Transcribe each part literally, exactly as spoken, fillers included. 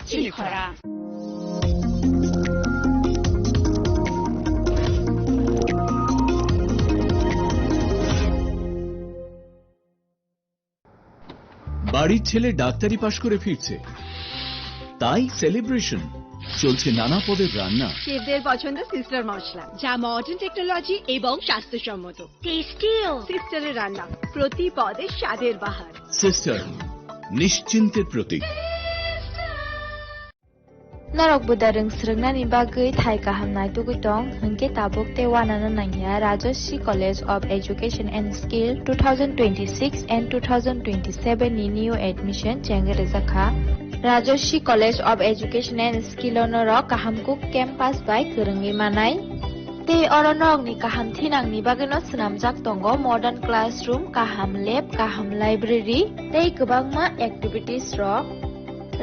Chini khorang. বাড়ির ছেলে ডাক্তারি পাশ করে ফিরছে, তাই সেলিব্রেশন। চলছে নানা পদের রান্না। শেফদের পছন্দ সিস্টার মশলা, যা মডার্ন টেকনোলজি এবং স্বাস্থ্যসম্মত। টেস্টিও। সিস্টারের রান্না, প্রতি পদে স্বাদের বাহার। সিস্টার, নিশ্চিন্তের প্রতীক। Norok buda rwng swrwngnani bagwi thai kaham naitugwi tong, hwnkhe tabuk tei uanano nangya Rajashree College of Education and Skill two thousand twenty-six and two thousand twenty-seven ni new admission chengwi rwjakha. Rajashree College of Education and Skill o norok kaham kuk campus bai kwrwngwi manai. Tei oro norokni kaham thinangni bagwino swnamjak tongo modern classroom, kaham lab, kaham library tei kwbangma activities rok.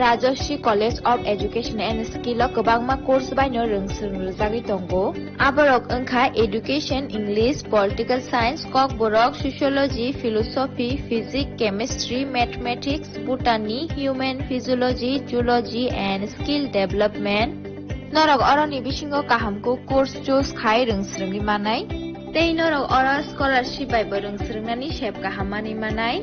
Rajashree College of Education and Skill o kwbangma course baino rwng swrwng rwjagwi tongo. Aborok wngkha Education, English, Political Science, Kokborok, Sociology, Philosophy, Physics, Chemistry, Mathematics, Botany, Human Physiology, Zoology and Skill Development. Norok oroni bisingo kaham kuk course choose khai rwng swrwngwi manai. Tei norok oro scholarship bai bo rwng swrwngnani sep kaham manwi manai.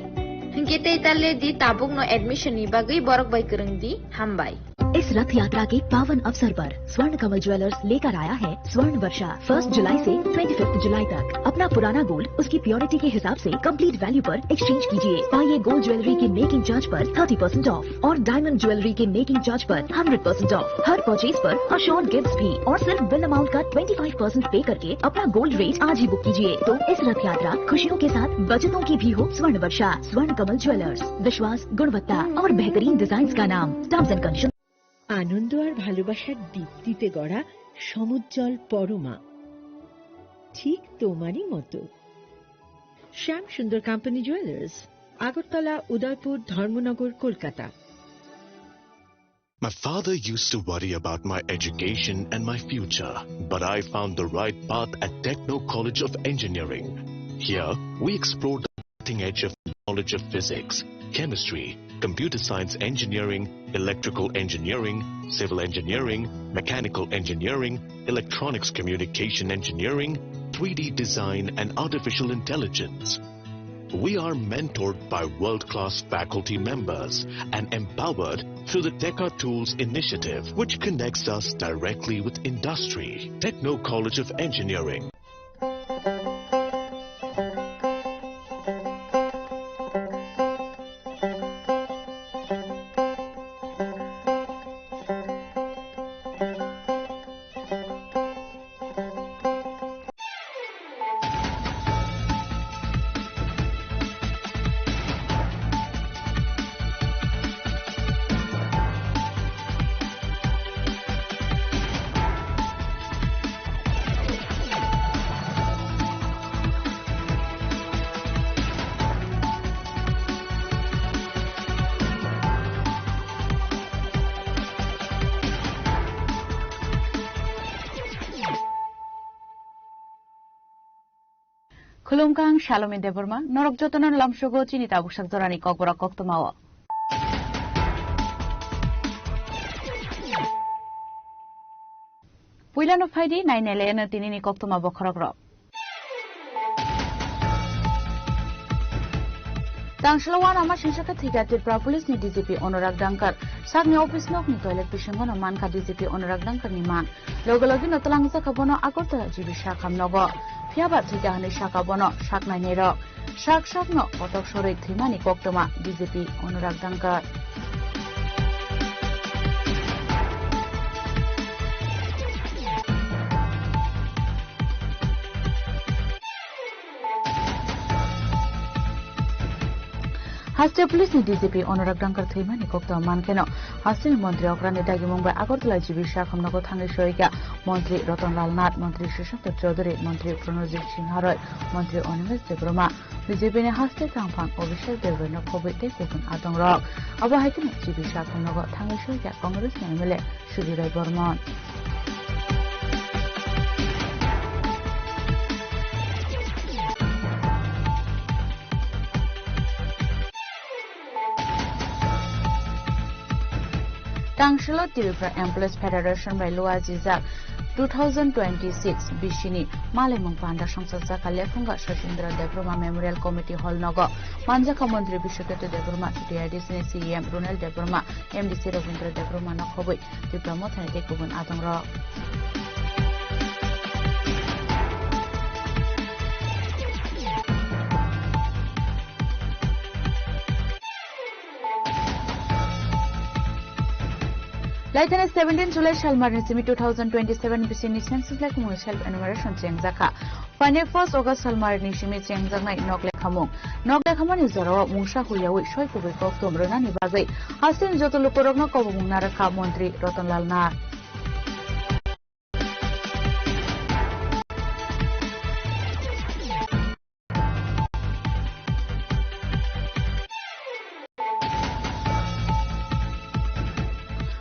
Hinkhe tei ta le di tabukno admission ni bagwi borok bai kwrwng di. Hambai. इस रथ यात्रा के पावन अवसर पर स्वर्ण कमल ज्वेलर्स लेकर आया है स्वर्ण वर्षा। फर्स्ट जुलाई से ट्वेंटी फिफ्थ जुलाई तक अपना पुराना गोल्ड उसकी प्योरिटी के हिसाब से कंप्लीट वैल्यू पर एक्सचेंज कीजिए। पाइए गोल्ड ज्वेलरी के मेकिंग चार्ज पर थर्टी परसेंट ऑफ और डायमंड ज्वेलरी के मेकिंग चार्ज पर हंड्रेड परसेंट ऑफ। हर परचेज पर अश्योर्ड गिफ्ट्स भी और सिर्फ बिल अमाउंट का ट्वेंटी फाइव परसेंट पे करके अपना गोल्ड रेट आज ही बुक कीजिए। तो इस रथ यात्रा खुशियों के साथ बचतों की भी हो। स्वर्ण वर्षा, स्वर्ण कमल ज्वेलर्स, विश्वास, गुणवत्ता और बेहतरीन डिजाइन का नाम। Terms and condition. আনন্দ আর ভালোবাসার দীপ্তিতে গড়া সমুজ্জ্বল পরমা, ঠিক তোমারই মতো। শ্যাম সুন্দর কোম্পানি জুয়েলার্স, আগরতলা, উদয়পুর, ধর্মনগর, Kolkata. My father used to worry about my education and my future, but I found the right path at Techno College of Engineering. Here, we explored the cutting edge of knowledge of physics, chemistry, computer science engineering, electrical engineering, civil engineering, mechanical engineering, electronics communication engineering, three D design, and artificial intelligence. We are mentored by world-class faculty members and empowered through the Teka Tools initiative, which connects us directly with industry. Techno College of Engineering. Khulumkha, ang Salome Debbarma, norok jotono lamsogo chini tabuksak jorani kokborok koktwmao. Puilano phaidi, nainai laino tinini koktwma bokhorokrok. Tangsalo uanama singsa khe thwikha Tripura Police ni D G P Anurag Dangkar. Sakni office nokni toilet bisingo no mankha D G P Anurag Dangkar ni man. Loge loge no twlangjakha bono Agartala G B sak hamnogo. Phiyaba thwikha hwnwi sakha bono sak nainairok. Sak sakno kotok sorwi thwimani koktwma D G P Anurag Dangkar. Haste police ni D G P Anurag Dangkar thwimani koktwma mankheno, hasteni montri okrani dagimung bai Agartala G B sak hamnogo thangwi soikha montri Ratan Lal Nath, montri Sishanto Chaudhary, montri Pranojit Singha Roy, montri Animesh Debbarma. B J P ni haste thangphang Abhishek Debbarma khobwi tei kubun adongrok. Abo hai kheno G B sak hamnogo thangwi soikha Congress ni M L A Sudhir Roy Barman. Tangsilo Tripura Employees Federation bai luajijak two thousand twenty-six bisini malaimung panda songchakjak kha Lephunga Sachindra Debbarma Memorial Committee Hall nogo. Manjakha Montri Bishwaketu Debbarma, T T I D C ni C E M Runel Debbarma, M D C Rabindra Debbarma no khobwi Tipra Mothani tei kubun adongrok. Laithani seventeen July salmarni simi two thousand twenty-seven bisini census lekhamung self enumeration chengjakha. Phainai first August salmarni simi chengjaknai nok lekhamung. Nok lekhamani jorao mungsa huiyawi soi kubui kokthum rwnani bagwi hasteni joto lukurokno kobomung narwkha Montri Ratan Lal Nath.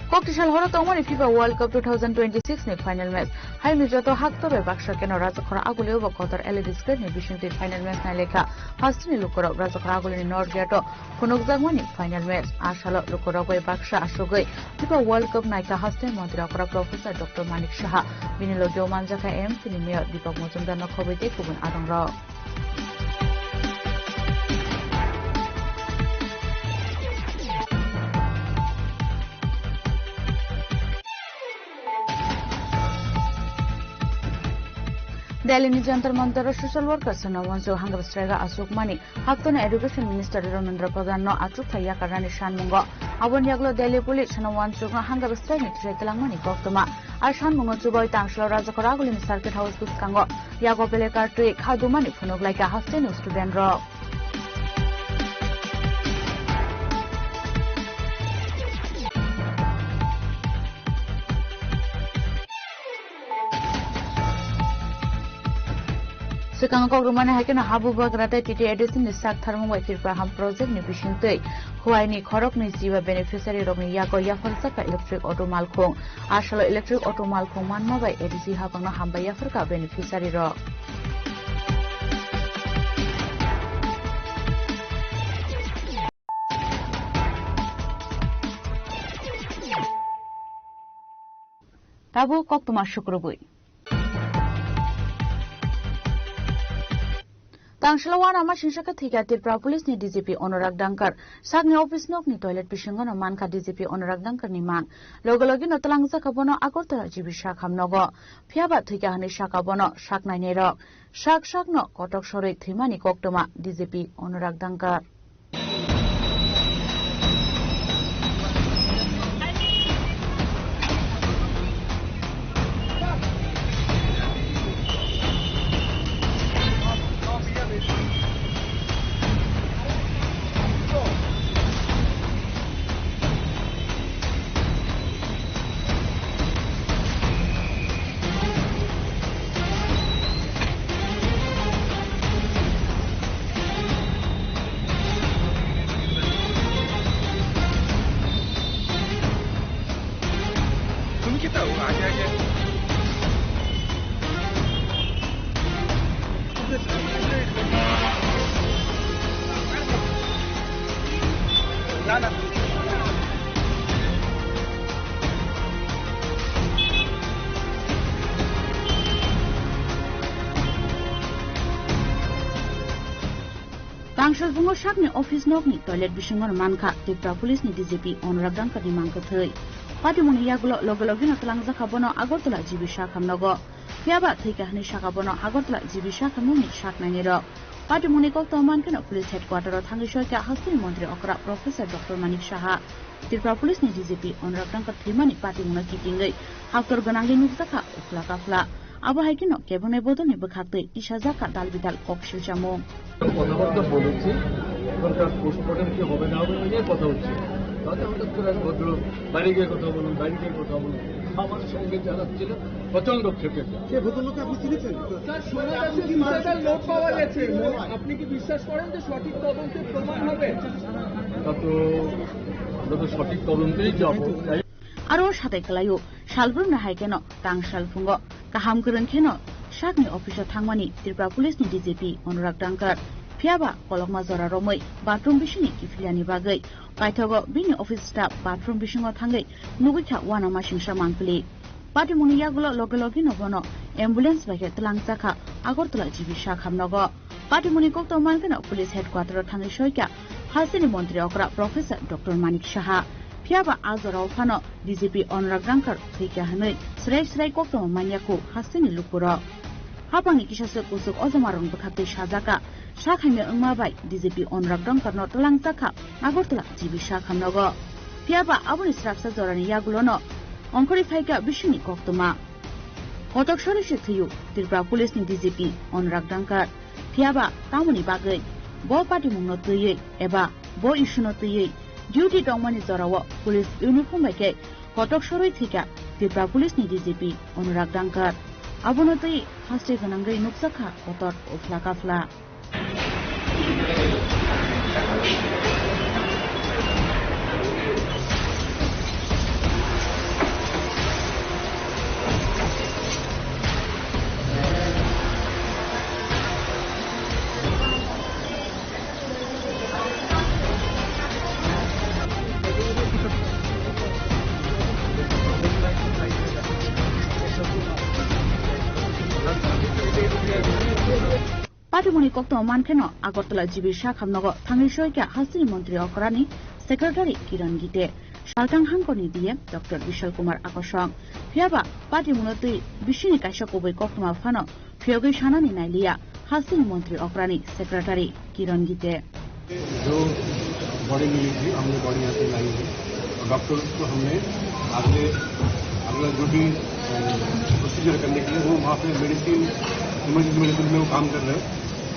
Koktisal horo tongmani FIFA World Cup two thousand twenty-six ni final match. Haini joto haktor bai baksa keno Rajakhora Agulio bo kotor L E D screen ni bisingtwi final match nailaikha. Hasteni lukurok Rajakhora Agulini North Gate o phunukjakmani final match. A salo lukurok bai baksa asugwi FIFA World Cup naikha hasteni montri okra Professor Doctor Manik Saha. Bini logio manjakha M C ni Mayor Deepak Majumdar no khobwi tei kubun adongrok. Delhi ni Jantar Mantar o social worker Sona Wansuk hunger strike o achukmani haktorni Education Minister Dharmendra Pradhan no achukthai yakarnani sanmungo. Aboni yaglo Delhi Police Sona Wansuk no hunger strike ni thwsai twlangmani koktwma. A sanmungo chubai Tangsilo Rajakhora Agulini Circuit House bwskango yago belekar twi kha dumani phunuk laikha hasteni student rok. Swkango kok rwmani hai kheno habu bagra tei T T A D C ni sak tharmung bai Tripura Ham project ni bisingtwi Khowai ni khoroknwi jiba beneficiary rokni yago yapharjak kha electric auto malkhung. A salo electric auto malkhung manma bai A D C hapangno hambai yapharkha beneficiary rok. Tabuk koktwma sukrubwi. Tangsilo uanama singsa khe thwikha Tripura Police ni D G P Anurag Dankar. Sakni office nokni toilet bisingo no mankha D G P Anurag Dankar ni mang. Loge loge no twlangjakha bono Agartala G B sak hamnogo. Phiyaba thwikha hwnwi sakha bono sak nainai rok. Sak sak no kotok sorwi thwimani koktwma D G P Anurag Dankar. তুমি কি তাও আগে আগে Tangsalphungo sakni office nokni toilet bisingo mankha Tripura Police ni D G P Anurag Dankar ni mangkwthwi. Patimungni yagulo loge loge no twlangjakha bono Agartala G B sak hamnogo. Phiyaba thwikha hwnwi sakha bono Agartala G B sak hamnokni sak nainai rok. Patimungni koktwma mankhe no police headquarter o thangwi soikha hasteni montri okra Professor Doctor Manik Saha. Tripura Police ni D G P Anurag Dankar thwimani patimungno kitingwi haktor gwnangwi nukjakha ukhla kaphla. Abo hai kheno kebengni bodolni bwkhaktwi tisajakha dal bidal kok silchamung. কথাবার্তা বলেছি, এখনকার পোস্টমর্টম কি হবে না হবে ওই নিয়ে কথা হচ্ছে। তাতে হঠাৎ করে এক ভদ্রলোক বাইরে গিয়ে কথা বলুন, বাইরে গিয়ে কথা বলুন, আমার সঙ্গে যারা ছিলেন প্রচণ্ড ক্ষেপে যান। কে ভদ্রলোককে আপনি চিনেছেন? স্যার, শোনা যাচ্ছে সুইসাইডাল নোট পাওয়া গেছে। আপনি কি বিশ্বাস করেন যে সঠিক তদন্তে প্রমাণ হবে? তা তো আমরা তো সঠিক তদন্তেই যাবো। Aro satai kwlaio, salbrumni hai kheno tangsalphungo kaham kwrwng kheno sakni office o thangmani Tripura Police ni D G P Anurag Dankar. Phiya ba kolokma jora romwi bathroom bisingni kiphilani bagwi paithago bini office staff bathroom bisingo thangwi nugwi kha uanama singsa mangpili. Patimungni yagulo loge loge no bono ambulance bai khe twlang chakha Agartala G B sak hamnogo. Patimungni koktwma mankheno police headquarter o thangwi soikha hasteni montri okra Professor Doctor Manik Saha. Phiya ba a jorao phano D G P Anurag Rangkar thwikha hwnwi srai srai koktwma manya khu hasteni lukurok. Haphangni kisaswk kuchuk ojomarokni bwkhaktwi sajaka, sak hamya wngma bai D G P Anurag Rangkarno twlang chakha Agartala G B sak hamnogo. Phiya ba aboni srapsa jorani yagulono ongkhorwi phaikha bisingni koktwma. Kotok sori se thwiyo Tripura Police ni D G P Anurag Rangkar. Phiya ba tamoni bagwi bo patimungno twiwi eba bo issue no twiwi duty tongmani jorao police uniform bai khe kotok sorwi thwikha Tripura Police ni D G P Anurag Rangkar. Abono twi haste gwnangwi nukjakha kotor uphla kaphla. Patimungni koktwma mankheno Agartala G B sak hamnogo thangwi soikha hasteni montri okrani secretary Kiran Gite, Salthang Hangkorni D M Doctor Bishal Kumar Akosong. Phiya ba patimungno twi bisingni kaisa kubui koktwma phano phiyogwi sanani nailiya hasteni montri okrani secretary Kiran Gite. जो बॉडी मिली थी, हमने बॉडी यहाँ पे लाई है। और डॉक्टर्स को हमने आगे अगला जो भी, अ, प्रोसीजर करने के लिए वो वहाँ पे मेडिसिन, इमरजेंसी मेडिसिन में वो काम कर रहे हैं।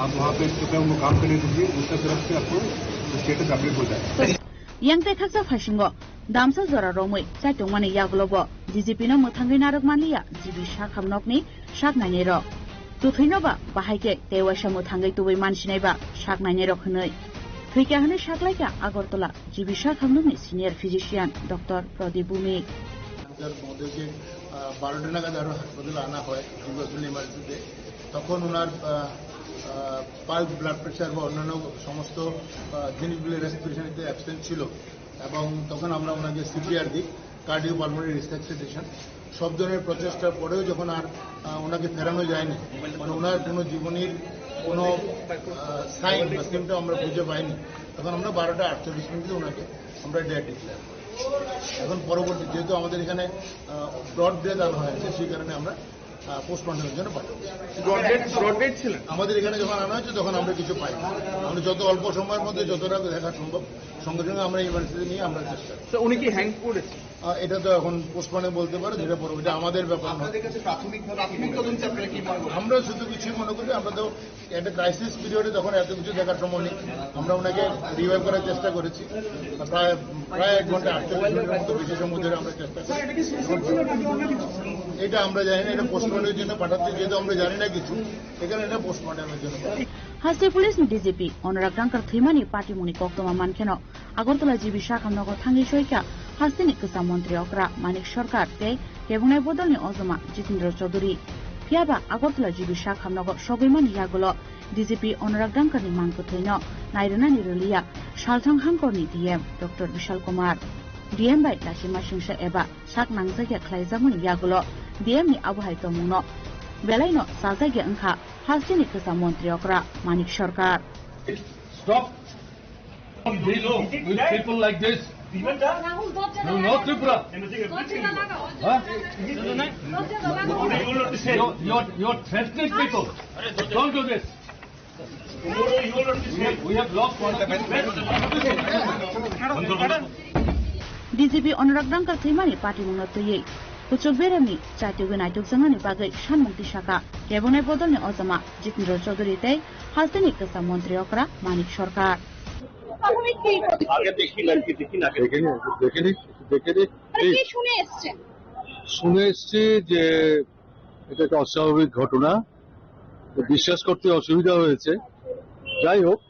आप वहाँ पे कृपया उनको काम करने दीजिए, उनका तरफ से आपको स्टेटस अपडेट हो जाएगा। Yang tei khaksa phaisingo damsa jora romwi chaitongmani yagulobo D G P no mwthangwi narwk manliya G B sak hamnokni sak nainairok. Twthwino ba bahai khe tei waisa mwthangwi tubui mansinai ba sak nainairok hwnwi. Thwikha hwnwi saklaikha Agartala G B sak hamnokni senior physician Doctor Pradip Bhumik. Sir, ওদেরকে, আহ, বারোটা নাগাদ আরো হাসপাতালে আনা হয়, দীর্ঘদিন ইমার্জেন্সিতে। তখন ওনার, আহ, আহ, পালস, ব্লাড প্রেশার বা অন্যান্য সমস্ত, আহ, জিনিসগুলি রেসপিরেশনিতে অ্যাবসেন্ট ছিল এবং তখন আমরা ওনাকে সিপিআর দিই, কার্ডিও পালমোনারি রিসাসিটেশন। সব ধরনের প্রচেষ্টার পরেও যখন আর, আহ, ওনাকে ফেরানো যায়নি, মানে ওনার কোনো জীবনীর কোনো, আহ, সাইন বা সিমটম আমরা খুঁজে পাইনি, তখন আমরা বারোটা আটচল্লিশ মিনিটে ওনাকে আমরা ডেড ডিক্লেয়ার করি। এখন পরবর্তী, যেহেতু আমাদের এখানে, আহ, ব্রড ডেথ আনা হয়েছে, সেই কারণে আমরা, আহ, পোস্টমর্টমের জন্য পাঠাবো। ব্রড ডেথ, ব্রড ডেথ ছিলেন? আমাদের এখানে যখন আনা হয়েছে, তখন আমরা কিছু পাই। আমরা যত অল্প সময়ের মধ্যে যতটা দেখা সম্ভব, সঙ্গে সঙ্গে আমরা ইমার্জেন্সি নিয়ে আমরা চেষ্টা করি। তো উনি কি হ্যাং করেছেন? আহ, এটা তো এখন পোস্টমর্টম বলতে পারে, যেটা পরে, এটা আমাদের ব্যাপার নয়। আপনাদের কাছে প্রাথমিকভাবে কি মনে হয়? প্রাথমিক তদন্তে আপনারা কি মনে করেন? আমরা শুধু কিছুই মনে করি, আমরা তো একটা ক্রাইসিস পিরিয়ডে তখন এত কিছু দেখার সময় নেই। আমরা ওনাকে রিভাইভ করার চেষ্টা করেছি। প্রায়, প্রায় এক ঘন্টা আটচল্লিশ মিনিটের মতো বেশি সময় ধরে আমরা চেষ্টা করি। স্যার, এটা কি সুইসাইড ছিল নাকি অন্য কিছু ছিল? এটা আমরা জানি না, এটা পোস্টমর্টমের জন্য পাঠাচ্ছে, যেহেতু আমরা জানি না কিছু, এখানে এটা পোস্টমর্টমের জন্য পাঠাচ্ছে। Haste police ni D G P Anurag Rangkar thwimani patimungni koktwma mankheno Agartala G B sak hamnogo thangwi soikha hasteni kwcham montri okra Manik Sarkar tei kebungnai bodolni ojoma Jitendra Chaudhary. Phiya ba Agartala G B sak hamnogo sogwimani yagulo D G P Anurag Rangkarni mang kwthwino nairwnani rwliya Salthang Hangkorni D M Doctor Bishal Kumar. D M bai lachima singsa eba sak nangjakya khlaijakmani yagulo D M ni abohai tongmungno belaino chajakya wngkha hasteni kwcham montri okra Manik Sarkar. Stop. This, with people like this. You know Tripura? Huh? You're, you're, you're threatening people. Don't do this. We have lost one of the best. D G P Anurag Rangkar thwimani patimungno twiwi kuchuk beremni chaitugwi naitukjaknani bagwi sanmung tisaka kebungnai bodolni ojoma Jitendra Chaudhary tei hasteni kwcham montri okra Manik Sarkar. প্রাথমিক কি প্রতিক্রিয়া? আগে দেখি না, কি দেখি না, আগে দেখে নি, দেখে নি, দেখে নি। মানে কি প্লিজ। শুনে এসছেন? শুনে এসছি যে এটা একটা অস্বাভাবিক ঘটনা, তো বিশ্বাস করতে অসুবিধা হয়েছে। যাই হোক,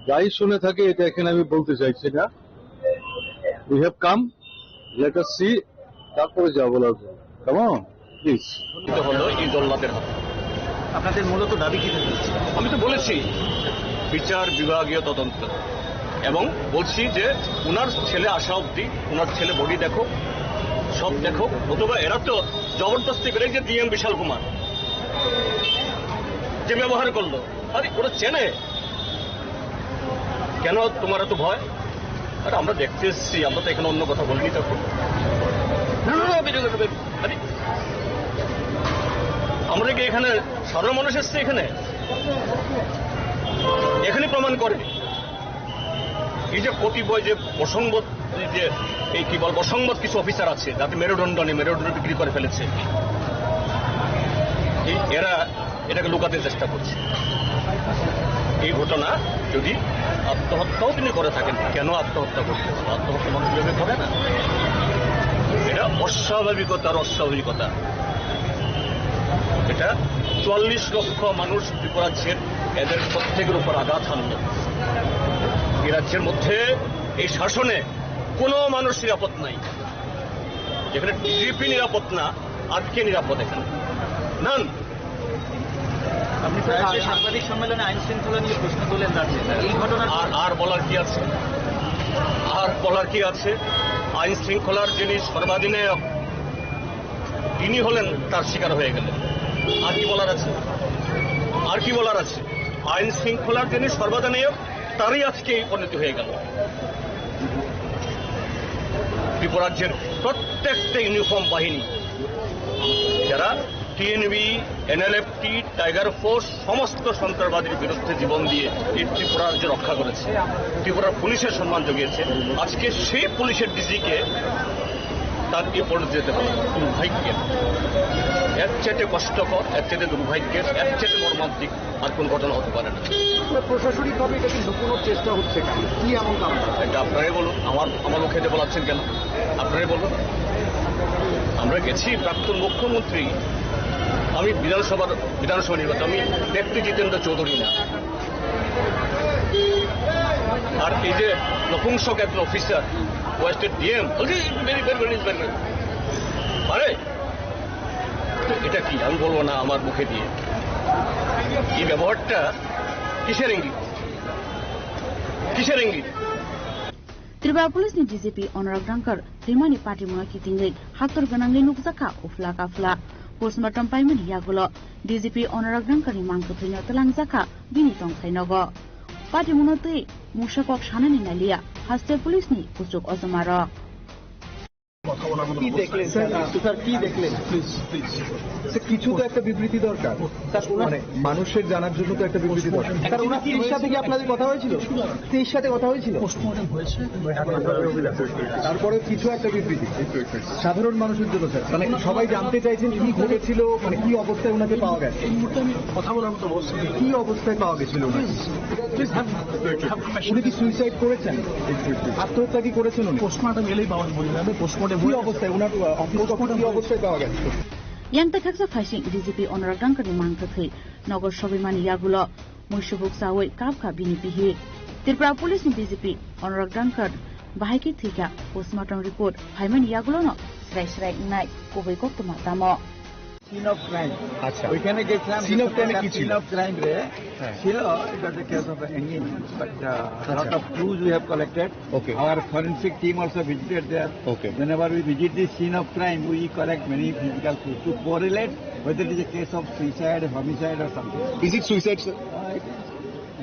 যাই শুনে থাকে, এটা এখানে আমি বলতে চাইছি না। We have come, let us see, তারপরে যা বলার বলবো। Come on, please. হলো এই জল্লাদের হাতে। আপনাদের মূলত দাবি কি থাকবে? আমি তো বলেছি, বিচার বিভাগীয় তদন্ত। এবং বলছি যে ওনার ছেলে আসা অবধি, ওনার ছেলে বডি দেখো, সব দেখো। অথবা এরা তো জবরদস্তি করে, যে ডিএম বিশাল কুমার যে ব্যবহার করলো, আরে ওরা চেনে, কেন তোমার এত ভয়? আরে আমরা দেখতে এসেছি, আমরা তো এখানে অন্য কথা বলিনি তখন। না, না, না, বেরো, বেরো, বেরো। আরে আমরা কি এখানে সাধারণ মানুষ এসছে এখানে? এখানে প্রমাণ করে এই যে কতিপয় যে অসংগত, এই যে এই কি বল, অসংগত কিছু অফিসার আছে, যাতে মেরুদণ্ড নেই, মেরুদণ্ড বিক্রি করে ফেলেছে। এই এরা এটাকে লুকাতে চেষ্টা করছে। এই ঘটনা যদি আত্মহত্যাও তিনি করে থাকেন, কেন আত্মহত্যা করতে হবে? আত্মহত্যা মানুষ এভাবে করে না। এটা অস্বাভাবিকতার অস্বাভাবিকতা। এটা চুয়াল্লিশ লক্ষ মানুষ ত্রিপুরাজ্যের, এদের প্রত্যেকের উপর আঘাত হানলো। এই রাজ্যের মধ্যে এই শাসনে কোনো মানুষ নিরাপদ নাই। যেখানে ডিজিপি নিরাপদ না, আর কে নিরাপদ এখানে? নান। আপনি তো আজকে সাংবাদিক সম্মেলনে আইন শৃঙ্খলা নিয়ে প্রশ্ন তুলেন রাজ্যে। এই ঘটনার আর, আর বলার কি আছে? আর বলার কি আছে? আইন শৃঙ্খলার যিনি সর্বাধিনায়ক, তিনি হলেন, তার শিকার হয়ে গেলেন। আর কি বলার আছে? আর কি বলার আছে? আইন শৃঙ্খলার যিনি সর্বাধিনায়ক, তারই আজকে এই পরিণতি হয়ে গেল। ত্রিপুরাজ্যের প্রত্যেকটা ইউনিফর্ম বাহিনী, যারা টিএনবি, এনএলএফটি, টাইগার ফোর্স, সমস্ত সন্ত্রাসবাদীর বিরুদ্ধে জীবন দিয়ে এই ত্রিপুরা রাজ্য রক্ষা করেছে, ত্রিপুরার পুলিশের সম্মান জুগিয়েছে, আজকে সেই পুলিশের ডিজিকে তার এই পরিণতি যেতে পারে। দুর্ভাগ্যের, এর চাইতে কষ্টকর, এর চাইতে দুর্ভাগ্যের, এর চাইতে মর্মান্তিক আর কোন ঘটনা হতে পারে না। না, প্রশাসনিকভাবে এটা কি লুকোনোর চেষ্টা হচ্ছে কেন? কি এমন কারণ? এটা আপনারাই বলুন, আমার, আমার মুখে এটা বলাচ্ছেন কেন? আপনারাই বলুন। আমরা গেছি, প্রাক্তন মুখ্যমন্ত্রী, আমি বিধানসভার, বিধানসভা নির্বাচন, আমি ব্যক্তি জিতেন্দ্র চৌধুরী না। আর এই যে নপুংসক একজন অফিসার, ওয়েস্টের ডিএম, বলছি, "Very, very, very, very, very।" আরে, তো এটা কি? আমি বলবো না আমার মুখে দিয়ে। এই ব্যবহারটা কিসের ইঙ্গিত? কিসের ইঙ্গিত? Tripura Police ni D G P Anurag Rangkar thwimani patimungno kitingwi haktor gwnangwi nukjakha uphla kaphla. Postmortem paimani yagulo D G P Anurag Rangkar ni mangkwthwino twlangjakha bini tongthai nogo. Patimungno twi mungsa kok sanani naliya haste police ni kuchuk ojomarok. কি দেখলেন sir? Sir, কি দেখলেন? Please, please. Sir, কিছু তো একটা বিবৃতি দরকার। স্যার, ওনার মানে, মানুষের জানার জন্য তো একটা বিবৃতি দরকার। স্যার, ওনার স্ত্রীর সাথে কি আপনাদের কথা হয়েছিল? স্ত্রীর সাথে কথা হয়েছিল? পোস্টমর্টম হয়েছে। তারপরে কিছু একটা বিবৃতি। সাধারণ মানুষের জন্য, স্যার। মানে, সবাই জানতে চাইছেন কি ঘটেছিল, মানে, কি অবস্থায় ওনাকে পাওয়া গেছে? এই মুহূর্তে আমি কথা বলার মতো অবস্থা নেই। কি অবস্থায় পাওয়া গেছিল ওনাকে? প্লিজ, হ্যাভ, হ্যাভ, উনি কি সুইসাইড করেছেন? আত্মহত্যা কি করেছেন উনি? পোস্টমর্টম এলেই পাওয়া যাবে। আমি পোস্টমর্টম কি হয়ে অবস্থায় ওনার, আহ, অফিস কখন কি অবস্থায় পাওয়া গেছে? Yang tei khaksa phaising D G P Anurag Rangkar ni mangkwthwi nogo sobaimani yagulo muisubuk chawi kapkha bini bihik. Tripura Police ni D G P Anurag Rangkar bahai khe thwikha, postmortem report phaimani yagulono srai srai wngnai kubui koktwma tamo. Scene of crime. আচ্ছা। ওইখানে গেছিলাম, scene of crime এ কি ছিল? Scene of crime রে হ্যাঁ। ছিল, it was a case of hanging, but, uh, আচ্ছা। Lot of clues we have collected. Okay. Our forensic team also visited there. Okay. Whenever we visit the scene of crime, we collect many physical clues to correlate whether it is a case of suicide, homicide or something. Is it suicide, sir? Uh, it is.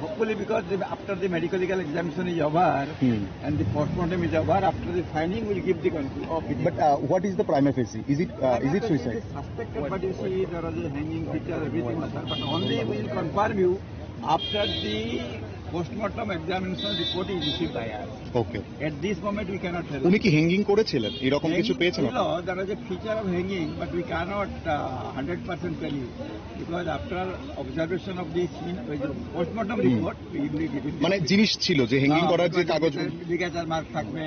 Hopefully, because the, after the medical examination is over, hmm, and the postmortem is over, after the finding will give the conclusion. Okay. But, uh, what is the prima facie? Is it, uh, is it suicide? Suspected, but you see, there was a hanging picture, everything was there. But only we will confirm you after the postmortem examination report is received by us. Okay. At this moment, we cannot tell. উনি কি হ্যাঙ্গিং করেছিলেন? এরকম কিছু পেয়েছেন? Hanging ছিল, there was a feature of hanging, but we cannot, uh, hundred percent tell you. Because after observation of the scene, ওই যে postmortem হুম। Report, we will be giving মানে this. জিনিস ছিল যে হ্যাঙ্গিং হ্যাঁ, করার যে ওখানে কাগজ। লিগাচার মার্ক থাকবে,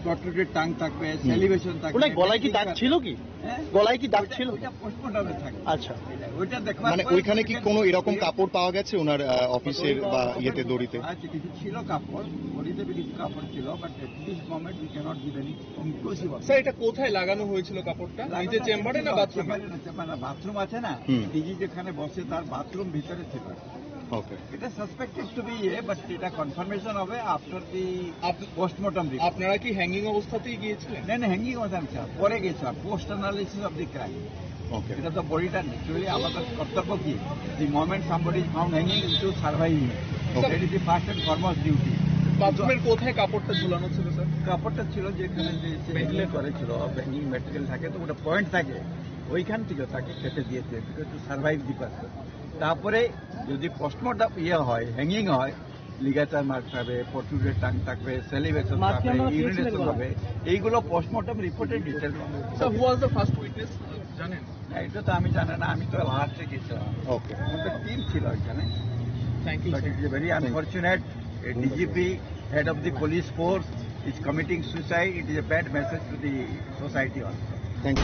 প্রট্রুডেড টাং থাকবে, হুম। স্যালিভেশন থাকবে, ওনার গলায় কি দাগ ছিল কি? হ্যাঁ? গলায় কি দাগ ওইটা, ছিল? ওইটা পোস্টমর্টমে থাকবে। আচ্ছা। ওইটা, ওইটা দেখবার মানে পরে ওইখানে কি সেটা কোনো এরকম কাপড় পাওয়া গেছে ওনার, আহ, অফিসের বা ইয়েতে, দড়িতে? আচ্ছা, কিছু ছিল কাপড়, বডিতে কিছু কাপড় ছিল, but at this moment we cannot give any conclusive opinion. Sir, এটা কোথায় লাগানো হয়েছিল কাপড়টা? লাগানো নিচে চেম্বারে না হয়েছিল বাথরুমে? চেম্বারে না, চেম্বারে না, বাথরুম আছে না? হুম। ডিজি যেখানে বসে তার বাথরুম ভিতরে ছিল। ওকে। এটা সাসপেক্টেড টু বি ইয়ে, বাট এটা কনফার্মেশন হবে after the up- postmortem report. আপনারা কি হ্যাঙ্গিং অবস্থাতেই গিয়েছিলেন? না, না, হ্যাঙ্গিং অবস্থা না, স্যার, পরে গিয়েছিলাম, post analysis of the crime. ওকে। এটা তো বডিটা ন্যাচুরালি আমাদের কর্তব্য কি, the moment somebody is found hanging, you to survive him. Okay. That is the first and foremost duty. বাথরুমের কোথায় কাপড়টা ঝুলানো ছিল, স্যার? কাপড়টা ছিল যেখানে যে ভেন্টিলেটর করেছিল, হ্যাঙ্গিং ম্যাটেরিয়াল থাকে, তো ওটা পয়েন্ট থাকে, ওইখান থেকে তাকে খেতে দিয়েছে, বিকজ টু সার্ভাইভ দি পারসন। তারপরে যদি পোস্টমর্টম ইয়ে হয়, হ্যাঙ্গিং হয়, লিগাচার মার্ক থাকবে, প্রোট্রুডেড টাং থাকবে, সেলিভেশন থাকবে, ইউরিনেশন হবে, এইগুলো পোস্টমর্টম রিপোর্টে ডিটেল পাবে। Sir, who was the first witness? জানেন? না, এটা তো আমি জানি না, আমি তো লাস্টে গেছিলাম। ওকে। আমাদের টিম ছিল ওইখানে। Thank you, but sir. It is very unfortunate, a D G P, head of the police force, is committing suicide. It is a bad message to the society also. Thank you.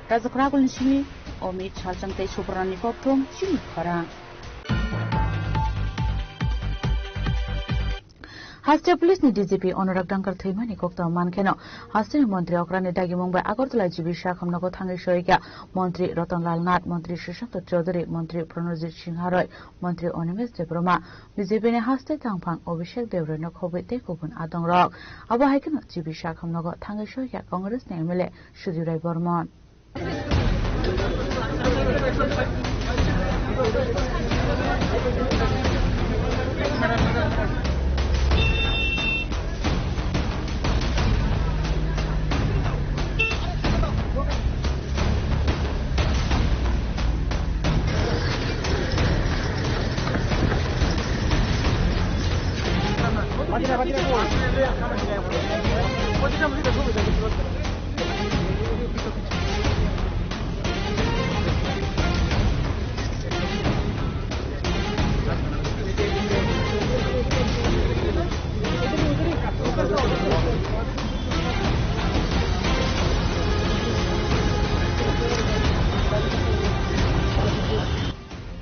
Rajak Ragul ni simi Omit Salchang tei Subrani Kokthum chini khorang. Haste Police ni D G P Anurag Dankar thwimani koktwma mankheno, haste ni montri okrani dagimung bai Agartala G B Sakham nogo thangwi soikha montri Ratan Lal Nath, montri Sushant Chaudhary, montri Pranajit Singha Roy, montri Animesh Debbarma, B J P ni haste tangphang Abhishek Debbarma no khobwi tei kubun adongrok. Abo hai kheno G B Sakham nogo thangwi soikha Congress ni M L A Sudip Roy Barman.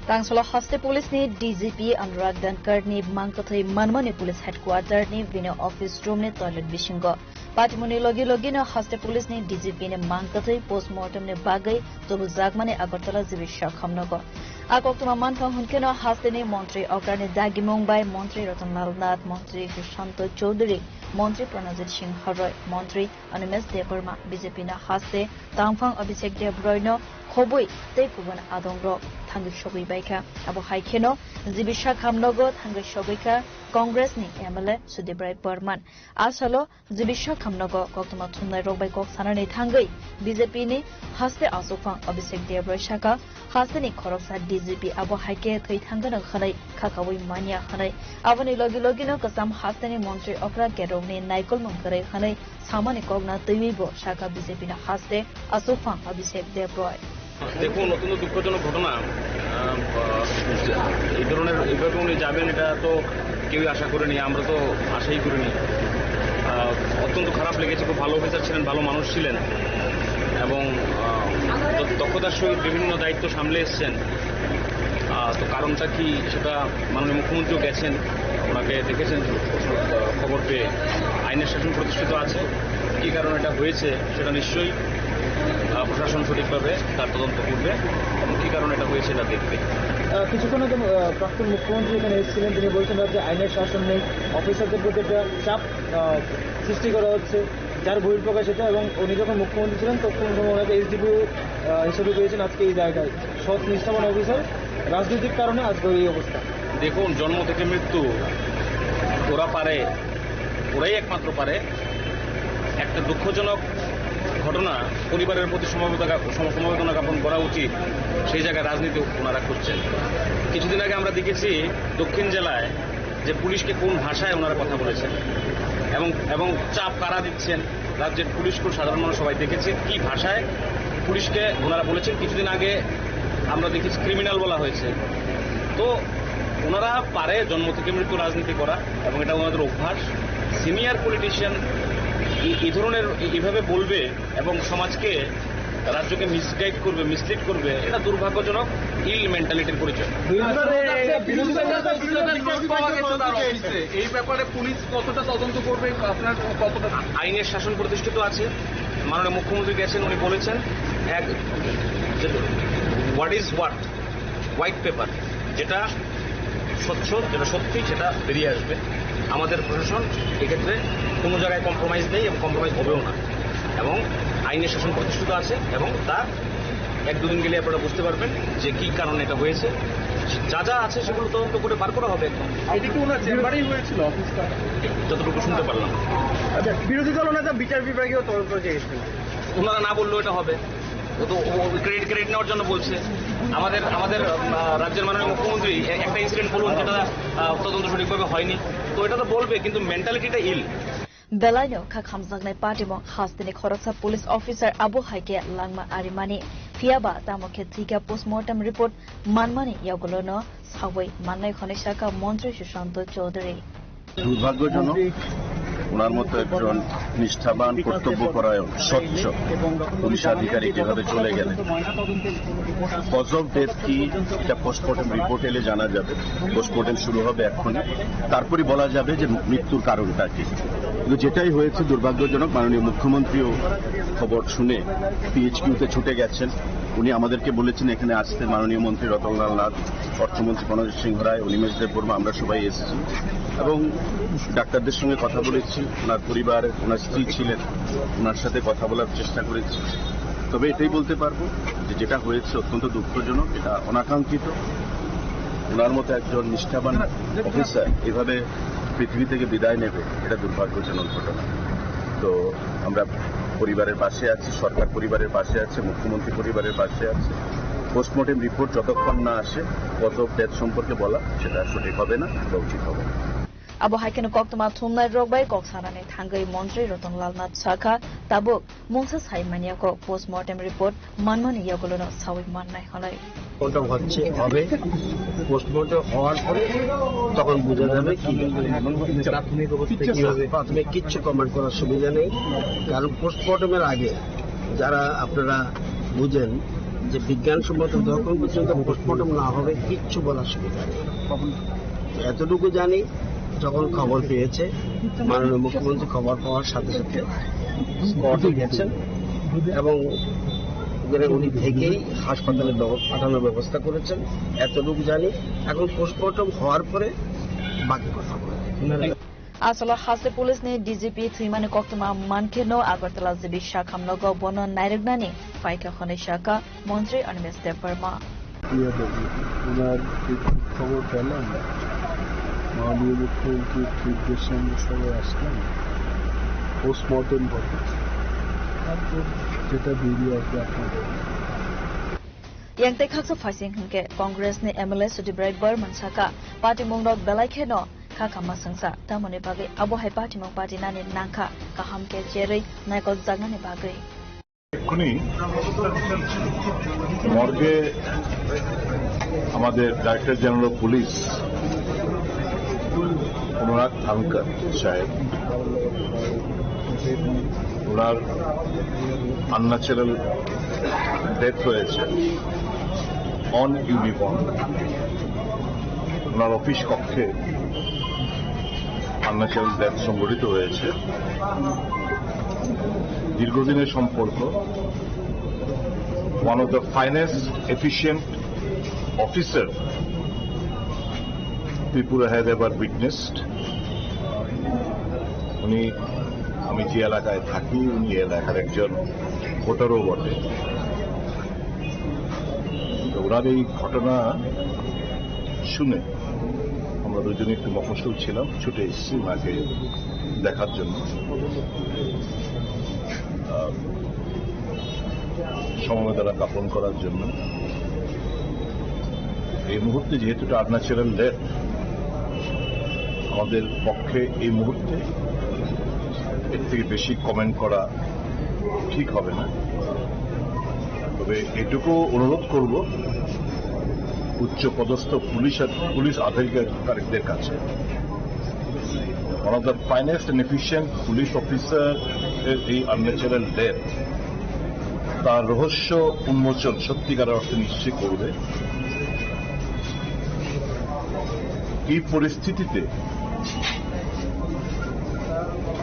Tangsalo haste police ni D G P Anurag Dankar ni mangkwthwi manmani police headquarter ni bini office room ni toilet bisingo. Patimoni logi logi no haste police ni D G P ni mangkwthwi postmortem ni bagwi tubujakmani Agartala G B Sakham nogo. A koktwma manthang hwnkhe no haste ni montri okrani dagimung bai montri Ratan Lal Nath, montri Sushanta Chaudhary, montri Pranajit Singha Roy, montri Animesh Debbarma, B J P no haste tangphang Abhishek Debroy no khobwi tei kubun adongrok thangwi sogwi baikha. Abo hai kheno G B Sakham nogo thangwi sogwi kha Congress ni M L A Sudip Roy Barman. A salo G B Sakham nogo koktwma thumnai rok bai kok sanani thangwi B J P ni haste aswkphang Abhishek Debroy sakha, hasteni khoroksa D G P abo hai khe thwi thangano hwnwi khakaui manya hwnwi. Aboni logi logi no kwcham hasteni montri okra kerokni naikolmung kwrwi hwnwi samani kokna twiwi bo sakha B J P ni haste aswkphang Abhishek Debroy. দেখুন, অত্যন্ত দুঃখজনক ঘটনা। আহ, এই ধরনের, এইভাবে উনি যাবেন, এটা তো কেউই আশা করেনি, আমরা তো আশাই করিনি। আহ, অত্যন্ত খারাপ লেগেছে, খুব ভালো অফিসার ছিলেন, ভালো মানুষ ছিলেন, এবং, আহ, দ-, দক্ষতার সহিত বিভিন্ন দায়িত্ব সামলে এসছেন। আহ, তো কারণটা কি, সেটা মাননীয় মুখ্যমন্ত্রীও গেছেন, ওনাকে দেখেছেন, আহ, খবর পেয়ে। আইনের শাসন প্রতিষ্ঠিত আছে। কি কারণে এটা হয়েছে, সেটা নিশ্চয়ই, আহ, প্রশাসন সঠিকভাবে তার তদন্ত করবে এবং কি কারণে এটা হয়েছে, এটা দেখবে। আহ, কিছুক্ষণ আগে, আহ, প্রাক্তন মুখ্যমন্ত্রী এখানে এসেছিলেন, তিনি বলছেন রাজ্যে আইনের শাসন নেই, অফিসারদের প্রতি একটা চাপ, আহ, সৃষ্টি করা হচ্ছে, যার বহিঃপ্রকাশ এটা। এবং উনি যখন মুখ্যমন্ত্রী ছিলেন, তখন ওনাকে এসডিপিও, আহ, হিসেবে পেয়েছেন। আজকে এই জায়গায় সৎ নিষ্ঠাবান অফিসার, রাজনৈতিক কারণে আজকে এই অবস্থা। দেখুন, জন্ম থেকে মৃত্যু, ওরা পারে, ওরাই একমাত্র পারে। একটা দুঃখজনক ঘটনা, পরিবারের প্রতি সমবেদনা, সম-, সমবেদনা জ্ঞাপন করা উচিত, সেই জায়গায় রাজনীতি ওনারা করছেন। কিছুদিন আগে আমরা দেখেছি দক্ষিণ জেলায় যে পুলিশকে কোন ভাষায় ওনারা কথা বলেছেন এবং, এবং চাপ কারা দিচ্ছেন। রাজ্যের পুলিশকে, সাধারণ মানুষ সবাই দেখেছি কি ভাষায় পুলিশকে ওনারা বলেছেন। কিছুদিন আগে আমরা দেখেছি ক্রিমিনাল বলা হয়েছে। তো ওনারা পারে জন্ম থেকে মৃত্যু রাজনীতি করা, এবং এটা ওনাদের অভ্যাস। সিনিয়র পলিটিশিয়ান এই ধরনের, এইভাবে বলবে এবং সমাজকে, রাজ্যকে মিসগাইড করবে, মিসলিড করবে, এটা দুর্ভাগ্যজনক, ইল মেন্টালিটির পরিচয়। বিরোধী দলের, বিরোধী দলের, বিরোধী দলের লোক পাওয়া গেছে তার অফিসে। এই ব্যাপারে পুলিশ কতটা তদন্ত করবে, আপনার কতটা? আইনের শাসন প্রতিষ্ঠিত আছে। মাননীয় মুখ্যমন্ত্রী গেছেন, উনি বলেছেন, এক, what is what, white paper, যেটা স্বচ্ছ, যেটা সত্যি, সেটা বেরিয়ে আসবে। আমাদের প্রশাসন এক্ষেত্রে কোনো জায়গায় কম্প্রোমাইজ নেই এবং কম্প্রোমাইজ হবেও না, এবং আইনের শাসন প্রতিষ্ঠিত আছে এবং তা এক দুদিন গেলে আপনারা বুঝতে পারবেন যে কী কারণে এটা হয়েছে। যা যা আছে সেগুলো তদন্ত করে বার করা হবে একদম। এটা কি ওনার চেম্বারেই হয়েছিল, অফিসটা? যতটুকু শুনতে পারলাম। আচ্ছা, বিরোধী দল ওনারা বিচার বিভাগীয় তদন্ত চেয়েছিল। ওনারা না বললেও এটা হবে। ও তো, ও ক্রেডিট, ক্রেডিট নেওয়ার জন্য বলছে। আমাদের, আমাদের, আহ, রাজ্যের মাননীয় মুখ্যমন্ত্রী এ-, একটা ইনসিডেন্ট বলুন, যেটা, আহ, তদন্ত সঠিকভাবে হয়নি। তো এটা তো বলবে, কিন্তু মেন্টালিটিটা ইল। Belaino kha khamjaknai patimung hasteni khoroksa police officer abo hai khe langma arimani. Phiya ba tamo khe thwikha postmortem report manmani yagulono sawi mannai hwnwi sakha Montri Sushant Chowdhury. দুর্ভাগ্যজনক। ওনার মতো একজন নিষ্ঠাবান, কর্তব্যপরায়ণ, স্বচ্ছ পুলিশ আধিকারিক এভাবে চলে গেলেন। কজ অফ ডেথ কি, এটা পোস্টমর্টম রিপোর্ট এলে জানা যাবে। পোস্টমর্টম শুরু হবে এক্ষুনি, তারপরে বলা যাবে যে মৃত্যুর কারণটা কি। কিন্তু যেটাই হয়েছে দুর্ভাগ্যজনক। মাননীয় মুখ্যমন্ত্রীও খবর শুনে পিএইচকিউতে ছুটে গেছেন। উনি আমাদেরকে বলেছেন এখানে আসতে, মাননীয় মন্ত্রী রতনলাল নাথ, অর্থমন্ত্রী প্রণজিৎ সিংহ রায়, অনিমেষ দেববর্মা, আমরা সবাই এসেছি এবং ডাক্তারদের সঙ্গে কথা বলেছি। ওনার পরিবার, ওনার স্ত্রী ছিলেন, ওনার সাথে কথা বলার চেষ্টা করেছি। তবে এটাই বলতে পারবো যে যেটা হয়েছে অত্যন্ত দুঃখজনক, এটা অনাকাঙ্ক্ষিত। ওনার মতো একজন নিষ্ঠাবান অফিসার এভাবে পৃথিবী থেকে বিদায় নেবে, এটা দুর্ভাগ্যজনক ঘটনা। তো আমরা পরিবারের পাশে আছি, সরকার পরিবারের পাশে আছে, মুখ্যমন্ত্রী পরিবারের পাশে আছে। পোস্টমর্টেম রিপোর্ট যতক্ষণ না আসে, কজ অফ ডেথ সম্পর্কে বলা সেটা সঠিক হবে না বা উচিত হবে না। Abo hai kheno koktwma thumnai rok bai kok sanani thangwi Montri Ratan Lal Nath sakha, tabuk mungsa sai manya kok postmortem report manmani yagulono sawi mannai hwnwi. Post-mortem হচ্ছে, হবে। পোস্টমর্টম হওয়ার পরে তখন বোঝা যাবে কি। প্রাথমিক অবস্থায় কি হবে? প্রাথমিক কিচ্ছু কমেন্ট করার সুবিধা নেই, কারণ পোস্টমর্টমের আগে যারা আপনারা বুঝেন যে বিজ্ঞানসম্মত যতক্ষণ পর্যন্ত পোস্টমর্টম না হবে কিচ্ছু বলার সুবিধা নেই। এতটুকু জানি, যখন খবর পেয়েছে, মাননীয় মুখ্যমন্ত্রী খবর পাওয়ার সাথে সাথে স্পটে গেছেন এবং ওখানে উনি থেকেই হাসপাতালে ব্যব-, পাঠানোর ব্যবস্থা করেছেন। এতটুকু জানি, এখন পোস্টমর্টম হওয়ার পরে বাকি কথা বলবেন। Asolo haste police ni D G P thwimani koktwma mankhe no Agartala G B Sakham nogo bono nairwknani phaikha hwnwi sakha Montri Animesh Debbarma. প্রিয় দেবী, ওনার মৃত্যুর খবর পেলাম, মাননীয় মুখ্যমন্ত্রীর নির্দেশে আমরা সবাই আসলাম, পোস্টমর্টেম হবে, তারপর যেটা বেরিয়ে আসবে আপনাদের। Yang tei khaksa phaising hwnkhe Congress ni M L A Sudip Rai Barman sakha, patimung rok belai kheno kha kha maswngsa, tamoni bagwi abo hai patimung patinani nangkha, kaham khe cherwi naikol jaknani bagwi. এক্ষুনি মর্গে আমাদের director general of police অনুরাগ ধানকার সাহেব, ওনার unnatural death হয়েছে on uniform. ওনার অফিস কক্ষে unnatural death সংঘটিত হয়েছে। দীর্ঘদিনের সম্পর্ক, one of the finest, efficient officer Tripura has ever witnessed. উনি, আমি যে এলাকায় থাকি, উনি এলাকার একজন ভোটারও বটে। তো ওনার এই ঘটনা শুনে আমরা দুজনে একটু মফস্বল ছিলাম, ছুটে এসেছি ওনাকে দেখার জন্য, আহ, সমবেদনা জ্ঞাপন করার জন্য। এই মুহূর্তে যেহেতু এটা আনন্যাচারাল ডেথ, আমাদের পক্ষে এই মুহূর্তে এর থেকে বেশি কমেন্ট করা ঠিক হবে না। তবে এটুকু অনুরোধ করব, উচ্চ পদস্থ পুলিশ, পুলিশ আধিকারিকদের কাছে। One of the finest and efficient police officer এর এই আনন্যাচারাল ডেথ তার রহস্য উন্মোচন সত্যিকার অর্থে নিশ্চয় করবে। এই পরিস্থিতিতে